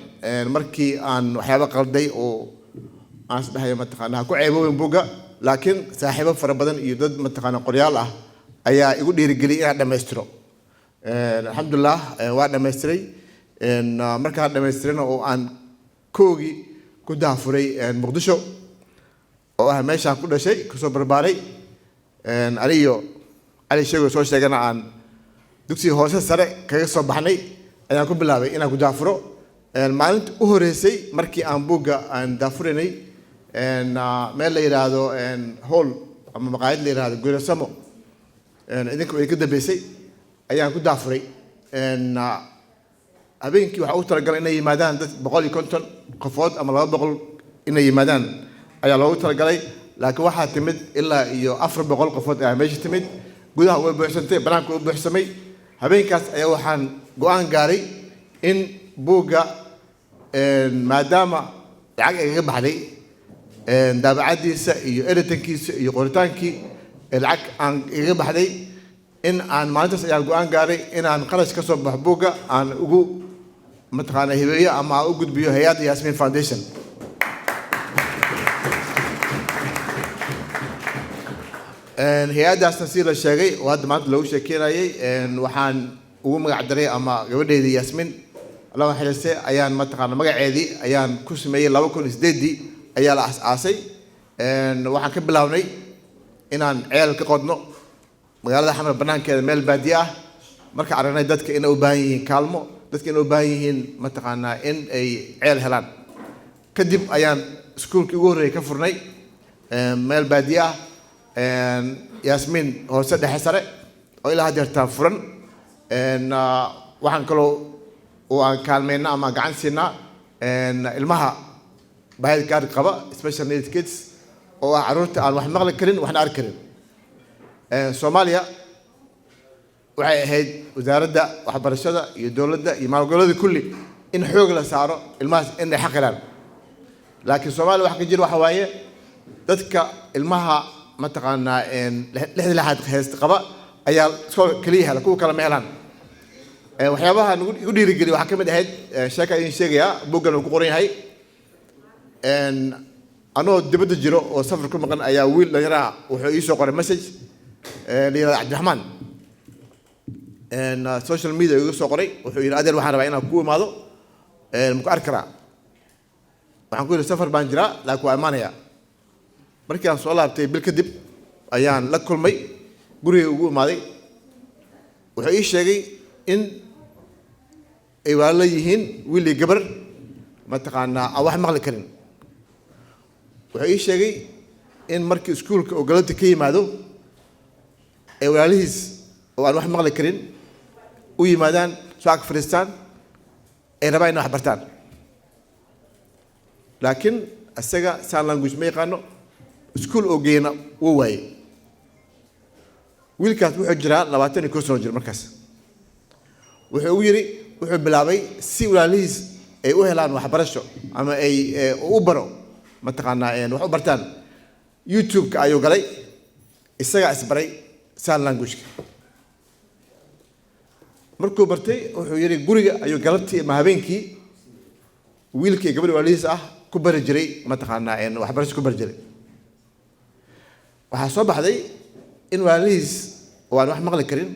Speaker 16: Markii aan waxyaabo qalday oo aan isdhahayo mataqaana ha ku ceeboobin buugga, laakiin saaxiibo fara badan iyo dad mataqaana qoryaal ah ayaa igu dhiirigeliyay inaan dhammaystiro. Alxamdulilah, waa dhammaystiray. Markaan dhammaystirayna oo aan koogii ku daafuray Muqdisho, oo ah meeshaan ku dhashay, kusoo barbaaray, aniyo Cali Sheego soo sheegana aan dugsiga hoose sare kaga soo baxnay, ayaan ku bilaabay inaan ku daafuro. Maalinta u horeysay markii aan buugga aan daafuranay, meel la yidhaahdo hall ama maqaayad la yidhaahdo Gurasamo, idinka way ka dambeysay, ayaan ku daafuray. Habeenkii waxaa ugu talagalay inay yimaadaan dad 150 qofood ama 200 inay yimaadaan ayaa loogu talagalay, laakiin waxaa timid ilaa iyo 400 qofood ayaa meesha timid. Gudaha way buuxsantay, banaanka way buuxsamay. Habeenkaas ayaa waxaan go'aan gaaray in buugga, maadaama lacag igaga baxday, Daabacadiisa iyo editing-kiisa iyo qoritaankii lacag aan iga baxday, in aan maalintaas ayaan go'aan gaaray inaan qarash ka soo baxo buugga aan ugu mataqaana hibeeyo ama aan u gudbiyo hay'adda Yasmin Foundation. Hay'addaasna si la sheegay oo hadda maanta loogu sheekeynayay, waxaan ugu magac daray ama gabadheedii Yasmin, Allah xilise, ayaan mataqaana magaceedii ayaan ku sameeyey. 2008-dii ayaa la aas-aasay. Waxaan ka bilownay inaan ceel ka qodno magaalada Xamar banaankeeda, meel baadiye ah. Marka aragnay dadka inay u baahan yihiin kaalmo, dadka inay u baahan yihiin mataqaanaa in ay ceel helaan, kadib ayaan iskuulkii ugu horreeyay ka furnay meel baadiye ah, Yaasmiin hoose dhexe sare, oo ilaa haddeertaa furan. Waxaan kaloo oo aan kaalmeynaa ama gacan siinaa ilmaha baahida gaar qaba, special needs kids, oo ah carruurta aan wax maqli karin, waxna arki karin. Soomaaliya waxay ahayd wasaaradda waxbarashada iyo dowladda iyo maamul kulli in xoog la saaro ilmahaas in ay xaq helaan. Laakiin Soomaaliya waxa ka jira waxa waaye dadka ilmaha mataqaanaa lixda lixaad heesta qaba ayaa iskool keliya hela, kuwa kale ma helaan. Waxyaabaha igu dhiirigeliya waxaa ka mid ahayd sheeka idin sheegayaa, buuggan uu ku qoran yahay. Anoo dibadda jiro oo safar ku maqan ayaa wiil dhalinyaro ah wuxuu ii soo qoray message, la yihahdo Cabdiraxmaan, social media igu soo qoray. Wuxuu yidhi: "Adeer, waxaan rabaa inaan ku imaado, ma ku arki karaa?" Waxaan ku yidhi: "Safar baan jiraa, laakiin waa imaanayaa." Markii aan soo laabtay bil kadib ayaan la kulmay, guriga ugu imaaday. Wuxuu ii sheegay in ay walaalo yihiin, wiil iyo gabar mataqaanaa aan wax maqli karin. Wuxuu ii sheegay in markii iskuulka oo galabta ka yimaado ay walaalihiis oo aan wax maqli karin u yimaadaan, soo ag fadhiistaan, ay rabaan inay wax bartaan, laakiin isaga sign language ma yaqaano, iskuul oo geeyna wuu waayey. Wiilkaas wuxuu jiraa 21 sano jir. Markaas wuxuu ugu yidhi wuxuu bilaabay si walaalihiis ay u helaan waxbarasho ama ay u baro mataqaanaa wax u bartaan. YouTube-ka ayuu galay, isagaa isbaray sign language-ka. Markuu bartay, wuxuu yidhi guriga ayuu galabtii ama habeenkii wiilkii gabadhi walaalihiis ah ku bari jiray mataqaanaa waxbarasho ku bari jiray. Waxaa soo baxday in walaalihiis oo aan wax maqli karin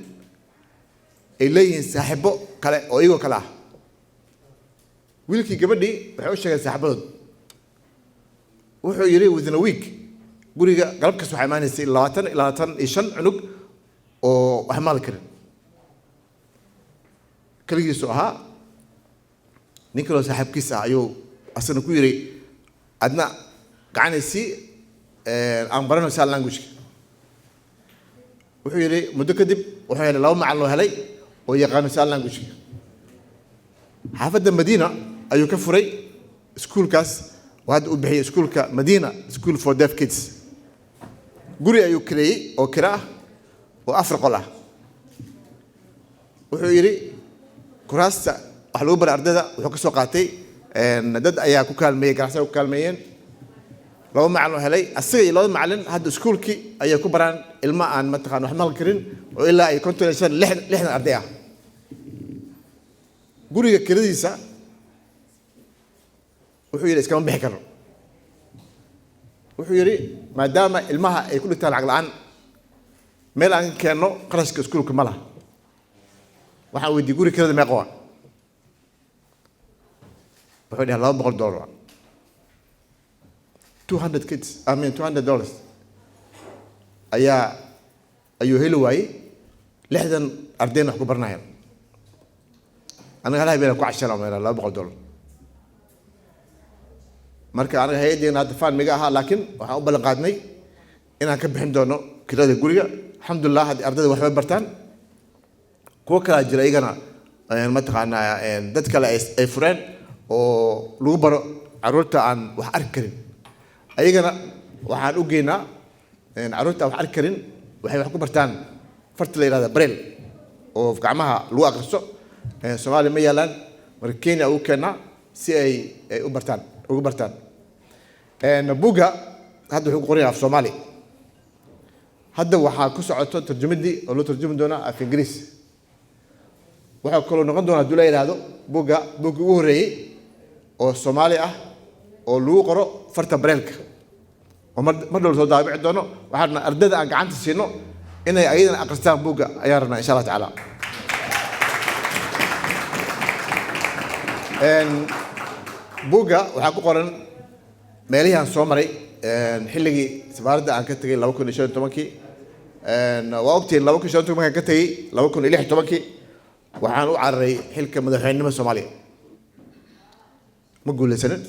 Speaker 16: ay leeyihiin saaxiibo kale oo iyagoo kale ah. Wiilkii gabadhii waxay u sheegeen saaxiibadood. Wuxuu yidhi within a week guriga galab kasta waxaa imaanaysay 20 ilaa 25 cunug oo wax maqli karin. Keligiisu ahaa. Nin kaloo saaxiibkiis ah ayuu asagna ku yidhi: "Adna gacanaysi aan barano sign language-ka." Wuxuu yidhi muddo kadib wuxuu helay laba macallin oo helay oo yaqaano sign language-ka. Xaafadda Madiina ayuu ka furay iskuulkaas oo hadda uu bixiyey, iskuulka Madiina School for Deaf Kids. Guri ayuu kireeyey oo kira ah oo afar qol ah. Wuxuu yidhi kuraasta wax lagu baray ardayda wuxuu ka soo qaatay dad ayaa ku kaalmeeyey, ganacsatada ku kaalmeeyeen. Laba macallin oo helay, asaga iyo laba macallin hadda iskuulkii ayay ku baraan ilmo aan mataqaan wax maqli karin oo ilaa ay 55, 60 arday ah. Guriga kiradiisa wuxuu yidhi iskama bixi karo. Wuxuu yidhi maadaama ilmaha ay ku dhigtaan lacag la'aan, meel aan ka keenno qarashka iskuulka ma laha. Waxaan weydiiyey: "Guriga kirada meeqa waa?" Wuxuu dhahay: "$200 waa." 200 kids, I mean $200 ayuu heli waayey, 60 ardayna wax ku baranayaan. Anaga hal habeen ku cashana meela $200. Marka anaga hay'addeena hadda faan miga ahaa, laakiin waxaan u ballan qaadnay inaan ka bixin doono kirada guriga. Alxamdulilah, haddii ardayda waxbay bartaan. Kuwo kalaa jira iyagana, mataqaanaa dad kale ay fureen oo lagu baro carruurta aan wax arki karin. Ayagana waxaan u geynaa carruurta aan wax arki karin waxay wax ku bartaan farta la yihahda braille oo gacmaha lagu akhristo. Soomaaliya ma yaalaan, marka Kenya ugu keennaa si ay u bartaan, ugu bartaan. Buugga hadda wuxuu ku qoran yahay af Soomaali. Hadda waxaa ku socoto tarjumadii oo loo tarjumi doonaa af Ingiriis. Waxaa kaloo noqon doonaa, hadduu la yidhaahdo, buugga buugga ugu horreeyey oo Soomaali ah oo lagu qoro farta bareelka, oo mar dhow soo daabici doono. Waxaan rabnaa ardayda aan gacanta siino inay ayadana akhristaan buugga ayaan rabnaa, insha Allah tacaala. Buugga waxaa ku qoran meelihii aan soo maray xilligii safaaradda aan ka tegay 2015-kii. Waa ogtihiin, 2015 markaan ka tegay, 2016-kii waxaan u cararay xilka madaxweynenimada Soomaaliya. Ma guuleysanin.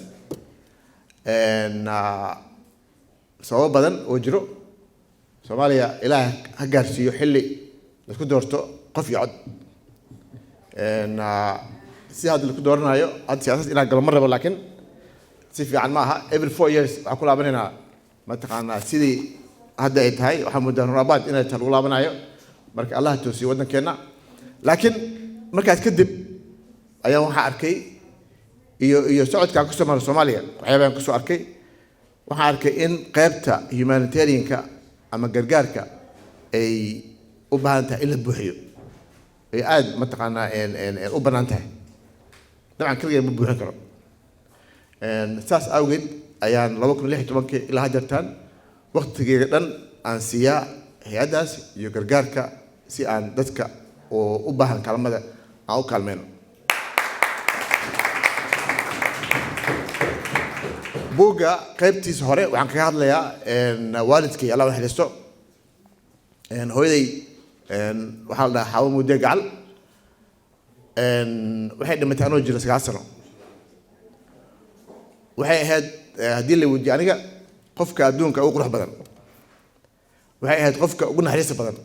Speaker 16: Sababo badan oo jiro. Soomaaliya Ilaah ha gaarsiiyo xilli laisku doorto qof iyo cod. Si hadda laisku dooranayo, hadda siyaasad inaan galo ma rabo, laakiin si fiican ma aha. Every 4 years waxaan ku laabanaynaa, mataqaanaa, sidii hadda ay tahay. Waxaa moodaa rurabaad inay tahay lagu laabanayo. Marka Allah toosiyo waddankeenna. Laakiin markaas kadib ayaan waxaa arkay iyo socodkaan kusoo maray Soomaaliya, waxyaabahan kusoo arkay, waxaan arkay in qaybta humanitarianka ama gargaarka ay u baahan tahay in la buuxiyo, ay aada, mataqaanaa, u bannaan tahay. Dabcan keligay ma buuxin karo. Saas awgeed ayaan 2016-kii ilaa hadeertaan waqtigeyga dhan aan siiyaa hay-addaas iyo gargaarka, si aan dadka oo u baahan kaalmada aan u kaalmeyno. Buugga qaybtiisa hore waxaan kaga hadlayaa waalidkay, Allah naxariisto. Hooyaday waxaa la dhahaa Xaawo Mudee Gacal. Waxay dhimatay anoo jira 9 sano. Waxay ahayd, haddii la weydiiyo aniga, qofka adduunka ugu qurux badan. Waxay ahayd qofka ugu naxariista badan.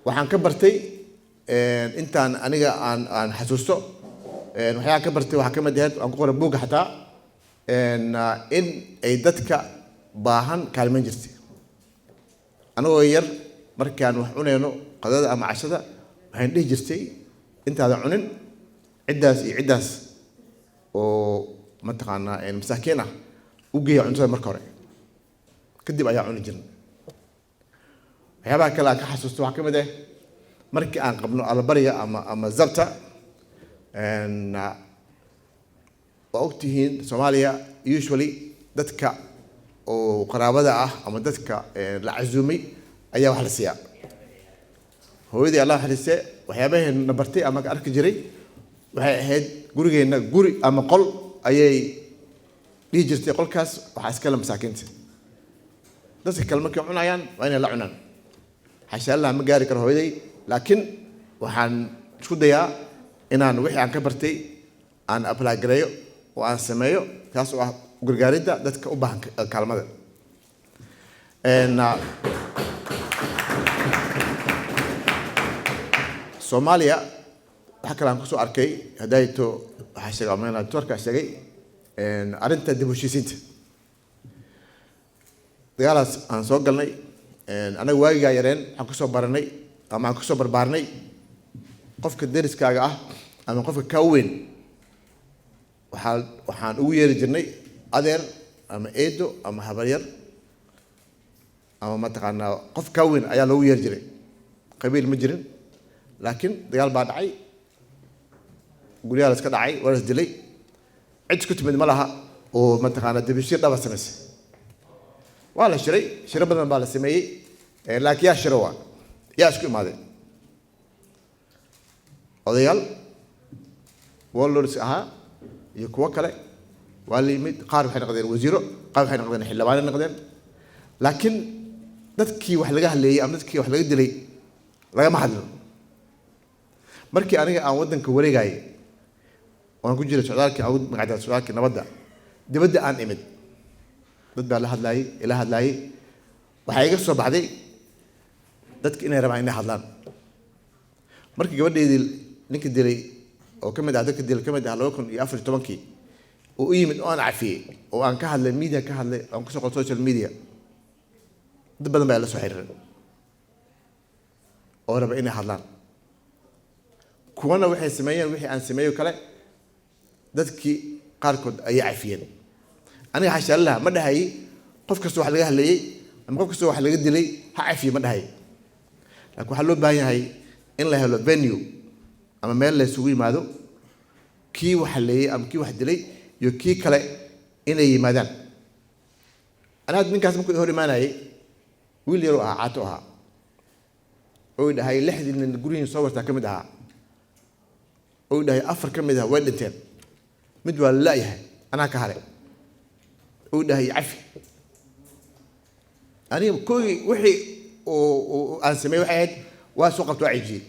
Speaker 16: Waxaan ka bartay intaan aniga aan xasuusto, waxyaabaha ka bartay waxaa ka mid ahayd, aan ku qoray buugga xataa, in ay dadka baahan kaalmayn jirtay. Anagoo yar markaan wax cunayno, qadada ama cashada, waxaan dhihi jirtay, intaadan cunin ciddaas iyo ciddaas oo, mataqaanaa, masaakiin ah u geeya cuntada marka hore, kadib ayaa cuni jirnay. Waxyaabaha kale aan ka xasuusto waxaa ka mid ah markii aan qabno allabariga ama zabta. Waa ogtihiin Soomaaliya usually dadka oo qaraabada ah ama dadka la casuumay ayaa wax la siiyaa. Hooyadii, Allah naxariiste, waxyaabaheenna bartay ama ka arki jiray waxay ahayd gurigeenna guri ama qol ayay dhihi jirtay, qolkaas waxaa iskale masaakiinta, dadka kale markay cunayaan waa inay la cunaan. Xasha Allah, ma gaari karo hooyaday, laakiin waxaan isku dayaa inaan wixii aan ka bartay aan apply gareeyo oo aan sameeyo, taas oo ah gargaaridda dadka u baahan kaalmada. Soomaaliya waxa kale aan kusoo arkay hadayto, waxaa sheegay doctorkaa sheegay, arrinta dib u heshiisiinta. Dagaalaas aan soo galnay anaga waagigaa yareen, waxaan kusoo baranay ama aan kusoo barbaarnay qofka deriskaaga ah ama qofka kaa weyn waxaan ugu yeeri jirnay adeer ama eedo ama habaryar ama, mataqaanaa, qof kaa weyn ayaa loogu yeeri jiray. Qabiil ma jirin. Laakiin dagaal baa dhacay, guryaha la iska dhacay, waa la is dilay, cid isku timid ma laha oo, mataqaanaa, dibishiir dhaba samaysay. Waa la shiray, shiro badan baa la sameeyey, laakiin yaa shiro, waa yaa isku imaadeen? Odayaal warlords ahaa iyo kuwo kale waa la yimid. Qaar waxay noqdeen wasiiro, qaar waxay noqdeen xildhibaanay noqdeen, laakiin dadkii wax laga hadleeyey ama dadkii wax laga dilay lagama hadlin. Markii aniga aan waddanka wareegayay oon ku jiray socdaalkii aan ugu magacdaray socdaalkii nabadda, dibadda aan imid, dad baa la hadlaayey, ila hadlaayey. Waxaa iga soo baxday dadka inay rabaan inay hadlaan. Markii gabadheydii ninka dilay oo ka mid ah dadka dilay ka mid ah 2014-kii oo u yimid oo aan cafiyey oo aan ka hadlay media, ka hadlay oo aan kusoo qoray social media, dad badan baa ila soo xiriiray oo raba inay hadlaan. Kuwana waxay sameeyeen wixii aan sameeyo kale, dadkii qaarkood ayay cafiyeen. Aniga xashaalaha ma dhahayay qof kasta wax laga hadleeyey ama qof kasta wax laga dilay ha cafiyo, ma dhahayay. Laakiin waxaa loo baahan yahay in la helo venue ama meel la isugu yimaado, kii wax haleeyey ama kii wax dilay iyo kii kale inay yimaadaan. Anaa hadda ninkaas markuu hor imaanayay, wiil yaroo ahaa, caato ahaa, oo dhahay 6dii nin guryihiin soo wartaa ka mid ahaa, oo dhahay afar ka mid ah way dhinteen, mid waa la la'yahay, anaa ka haray, oo dhahay cafi. Aniga koogii wixii uu aan sameeyey waxay ahayd waa soo qabto, waa cijiyey,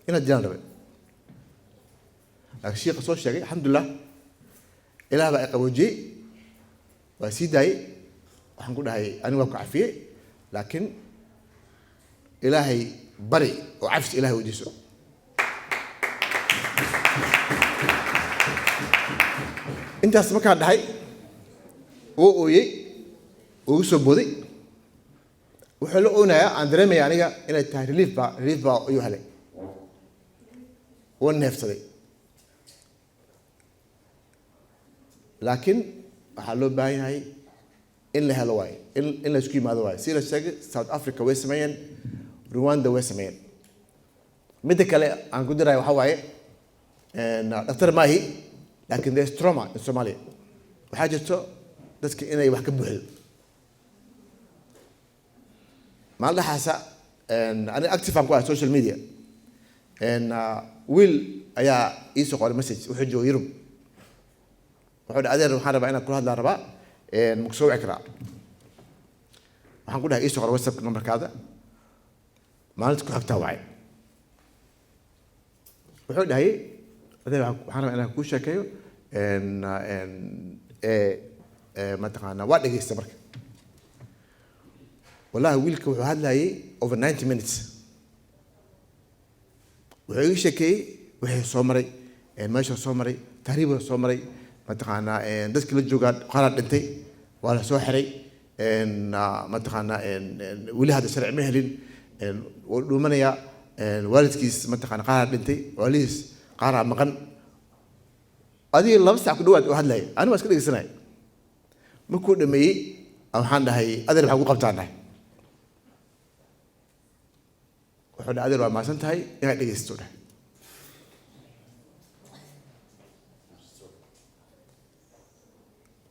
Speaker 16: inaad dilaan rabay. Laakiin shiikha soo sheegay, alxamdulilah, Ilaah baa i qaboojiyey, waa sii daayey. Waxaan ku dhahay, aniga waa ku cafiyey, laakiin Ilaahay bari oo cafis Ilahay weydiiso. Intaas markaan dhahay, wuu ooyey, wuu igu soo booday. Wuxuu la oonayaa aan dareemaya aniga inay tahay relief baa ayuu helay, wuu neefsaday. Laakiin waxaa loo baahan yahay in la helo waaye in la isku yimaado waaye. Si la sheegay, South Africa way sameeyeen, Rwanda way sameeyeen. Midda kale aan ku diraya waxaa waaye, dhaktar maahi, laakiin there is trauma in Somalia. Waxaa jirto dadka inay wax ka buuxdo. Maalin dhexaasa aniga active aan ku ahay social media. Wiil ayaa ii soo qoray message, wuxuu jooga Yurub. Wuxuu dhahay, adeer, waxaan rabaa inaan kula hadlaan rabaa, ma ku soo wici karaa? Waxaan ku dhahay, ii soo qor WhatsApp numberkaada. Maalinta ku xigtaa wacay. Wuxuu dhahay, adeer, waxaan rabaa inaan kuu sheekeeyo. Mataqaanaa, waa dhegeysta. Marka wallahi wiilka wuxuu hadlayay over 90 minutes. Wuxuu iga sheekeeyey wixii soo maray, meesha soo maray, tahriib soo maray, mataqaanaa, dadkii la joogaa qaaraa dhintay, waa la soo xiray, mataqaanaa, weli hadda sharci ma helin, wuu dhuumanayaa, waalidkiis mataqaana qaaraa dhintay, waalihiis qaaraa maqan. Adiga 2 sac ku dhawaad oo hadlayay, aniga waa iska dhegeysanaya. Markuu dhameeyey waxaan dhahay, adeer, maxaa ku qabtaan dhahay? Wuxuu dhahay, adeer, waa mahadsan tahay inaad dhegeysato dhahay.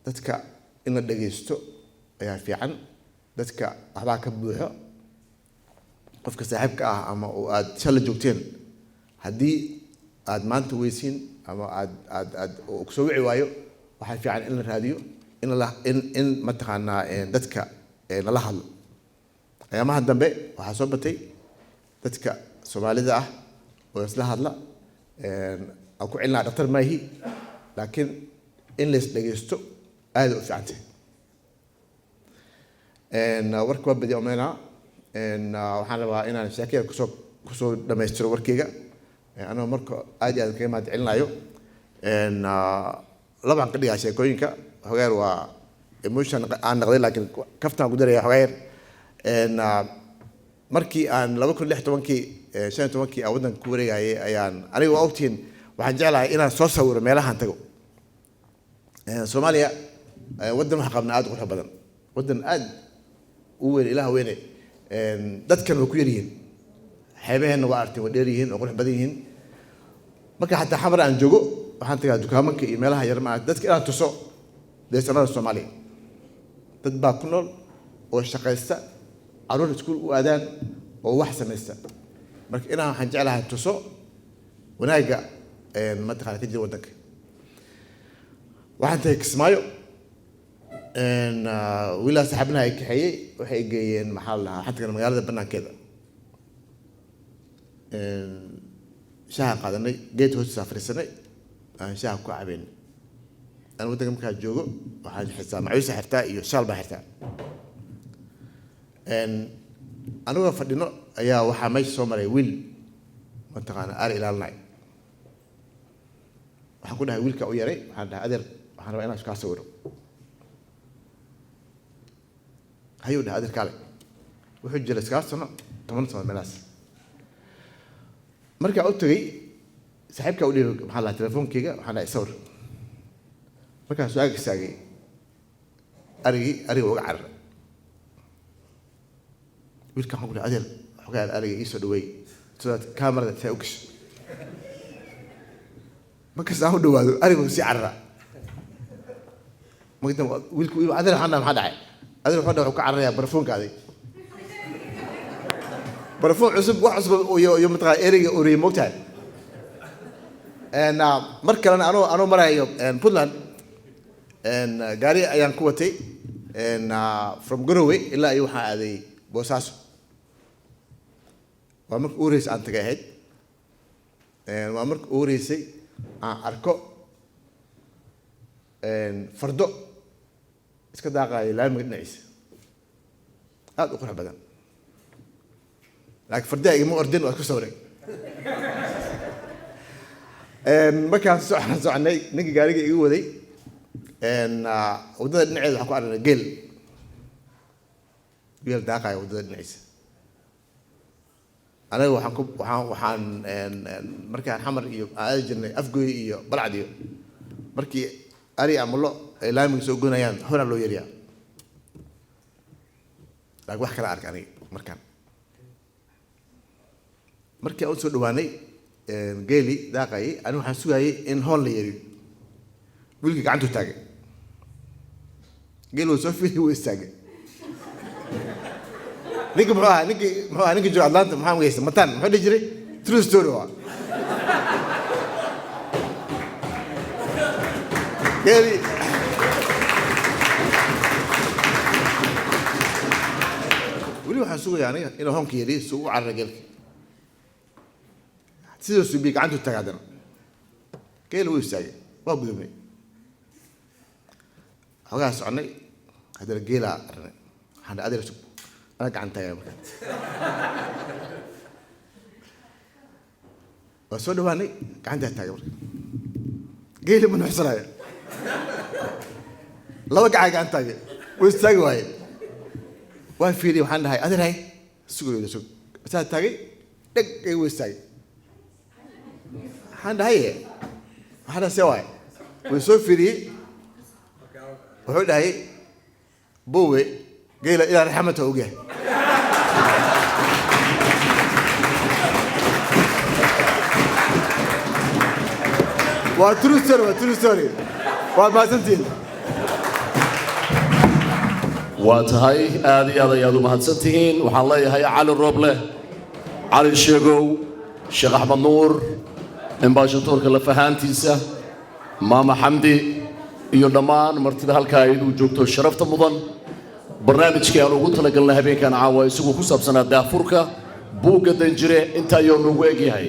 Speaker 16: Dadka in la dhegeysto ayaa fiican. Dadka waxbaa ka buuxo. Qofka saaxiibka ah ama oo aad shala joogteen, haddii aad maanta weysiin ama aad uu kusoo wici waayo, waxaa fiican in la raadiyo, in la in mataqaanaa dadka lala hadlo. Ayaamaha dambe waxaa soo batay dadka Soomaalida ah oo isla hadla. Aan ku celinaa, dhaktar maahi, laakiin in la is dhegeysto aad u fiican tahay. Warka waa badiya umeynaa. Waxaan rabaa inaan sheekada kusoo dhamaystiro warkeyga, anagoo marka aad iyo aad kaga mahad celinayo. Labaan ka dhigaa sheekooyinka, xogeer waa emotion aan naqday, laakiin kaftaan ku daraya xogeer. Markii aan 2016-kii, 15-kii aan waddanka ku wareegayay, ayaan aniga, waa ogtihiin, waxaan jeclahay inaan soo sawiro meelahaan tago. Soomaaliya waddan waxaa qabnaa aad u qurux badan, waddan aad u weyn, Ilaah weyne. Dadkan way ku yar yihiin. Xeebaheenna waa aragtay, waa dheer yihiin oo qurux badan yihiin. Marka xataa Xamar aan joogo, waxaan tagaa dukaamanka iyo meelaha yar, ma dadka inaan tuso deesanada Soomaaliya. Dad baa ku nool oo shaqaysta, carruur iskuul u aadaan oo wax samaysta. Marka inaan waxaan jeclahay tuso wanaagga mataqaana ka jira waddanka. Waxaan tagay Kismaayo. Wiilaa saaxiibnaha ay kaxeeyey, waxay geeyeen, maxaa la dhahaa, xadkan magaalada banaankeeda. Shaha qaadanay, geed hoostiisa fariisanay, aan shaha ku cabaynay. Aan waddanka markaa joogo waxaan xirtaa macuusa xirtaa iyo shaal baa xirtaa. Anigoo fadhino ayaa waxaa meesha soo maray wiil mataqaana aar ilaalinay. Waxaan ku dhahay wiilka u yaray, waxaan dhahay, adeer, waxaan rabaa inaan iskaa sawiro. Hayuu dhahay, adeer kaale. Wuxuu jiray 9 sano, 10 sano meelahaas. Markaa u tagay, saaxiibkaa u dhiibay, maxaa lahaa, telefoonkeyga. Waxaan dhahay, sawir. Markaan soo ag istaagay arigii, ariga uga cararay wiilkan. Waxaan ku dhahay, "Adeer, xogaa ariga ii soo dhaweey so that camerada saa u gasho." Markas aan u dhawaado, ariga wuu sii cararaa. Marka dambe wiilku, "Adeer," waxaan dhahay, "maxaa dhacay?" "Adeer," wuxuu dhahay, "wuxuu ka cararayaa barafuunka adig, barafuun cusub, wax cusub iyo mataqaa ereyga oriyey, moogtahay." Mar kalena anoo marayo Puntland, gaari ayaan ku watay from Garowe ilaa iyo waxaan aaday Boosaaso. Waa marka ugu horreysay aan tagay ahayd. Waa marka ugu horreysay aan arko fardo iska daaqaayo laamiga dhinaciisa, aada u qurux badan, laakiin fardaha igama ordin, waa isku sawiray. Markaan soconay, ninkii gaariga iga waday, waddada dhinaceeda waxaan ku aragnay geel daaqaya waddada dhinaciisa. Anaga waxaan ku waxaan waxaan markaan Xamar iyo aan aadi jirnay Afgoy iyo Balcad, iyo markii ari ama lo ay laamiga soo goynayaan, horaa loo yeeriyaa, laakiin wax kala arka aniga markaan. Markii aan usoo dhawaanay geeli daaqayay, anigu waxaan sugayay in hoon la yeeriyo. Wiilkii gacantuu taagay, geel wuu soo fiiriyay, wuu istaagay. Ninka muxuu ahaa, ninkii muxuu ahaa, ninkii jooga Atlanta, maxaa magaysta, Matan, muxuu dhihi jiray? True story waa geeli. Weli waxaan sugayaa aniga inuu hoonka yeeriyo si uu u carara geelka. Sidoo subiye, gacantuu taagay, haddana geeli wuu istaagay. Waa gudubnay, xoogaa soconay, haddana geelaa arnay. Waxaan dhahay, "Adeer, sug, anaa gacan taagaya." Markaa waa soo dhawaanay, gacantaa taagay. Marka geeli ma nuuxsanaya, laba gacaa gacan taagay, wuu istaagi waaye. Waan fiiriyay, waxaan dhahay, "Adeer, hay sugayo, sug." Saa taagay, dheg, wuu istaagay. Waxaan dhahay, see waaye? Wuu soo fiiriyey, wuxuu dhahay, "Bowe, geela ilaa raxmata ogyahay." Waa true story, waa true story. Waa mahadsantihiin.
Speaker 4: Waa tahay, aad iyo aad ayaad u mahadsan tihiin. Waxaan leeyahay Cali Rooble, Cali Sheegow, Sheekh Axmed Nuur, ambassadorka lafahaantiisa, Maama Xamdi iyo dhammaan martida halkaa iyadu joogto sharafta mudan. Barnaamijkii aan ugu talagalnay habeenkan caawa, isagu ku saabsanaa daafurka buugga danjire, inta ayuu noogu egyahay.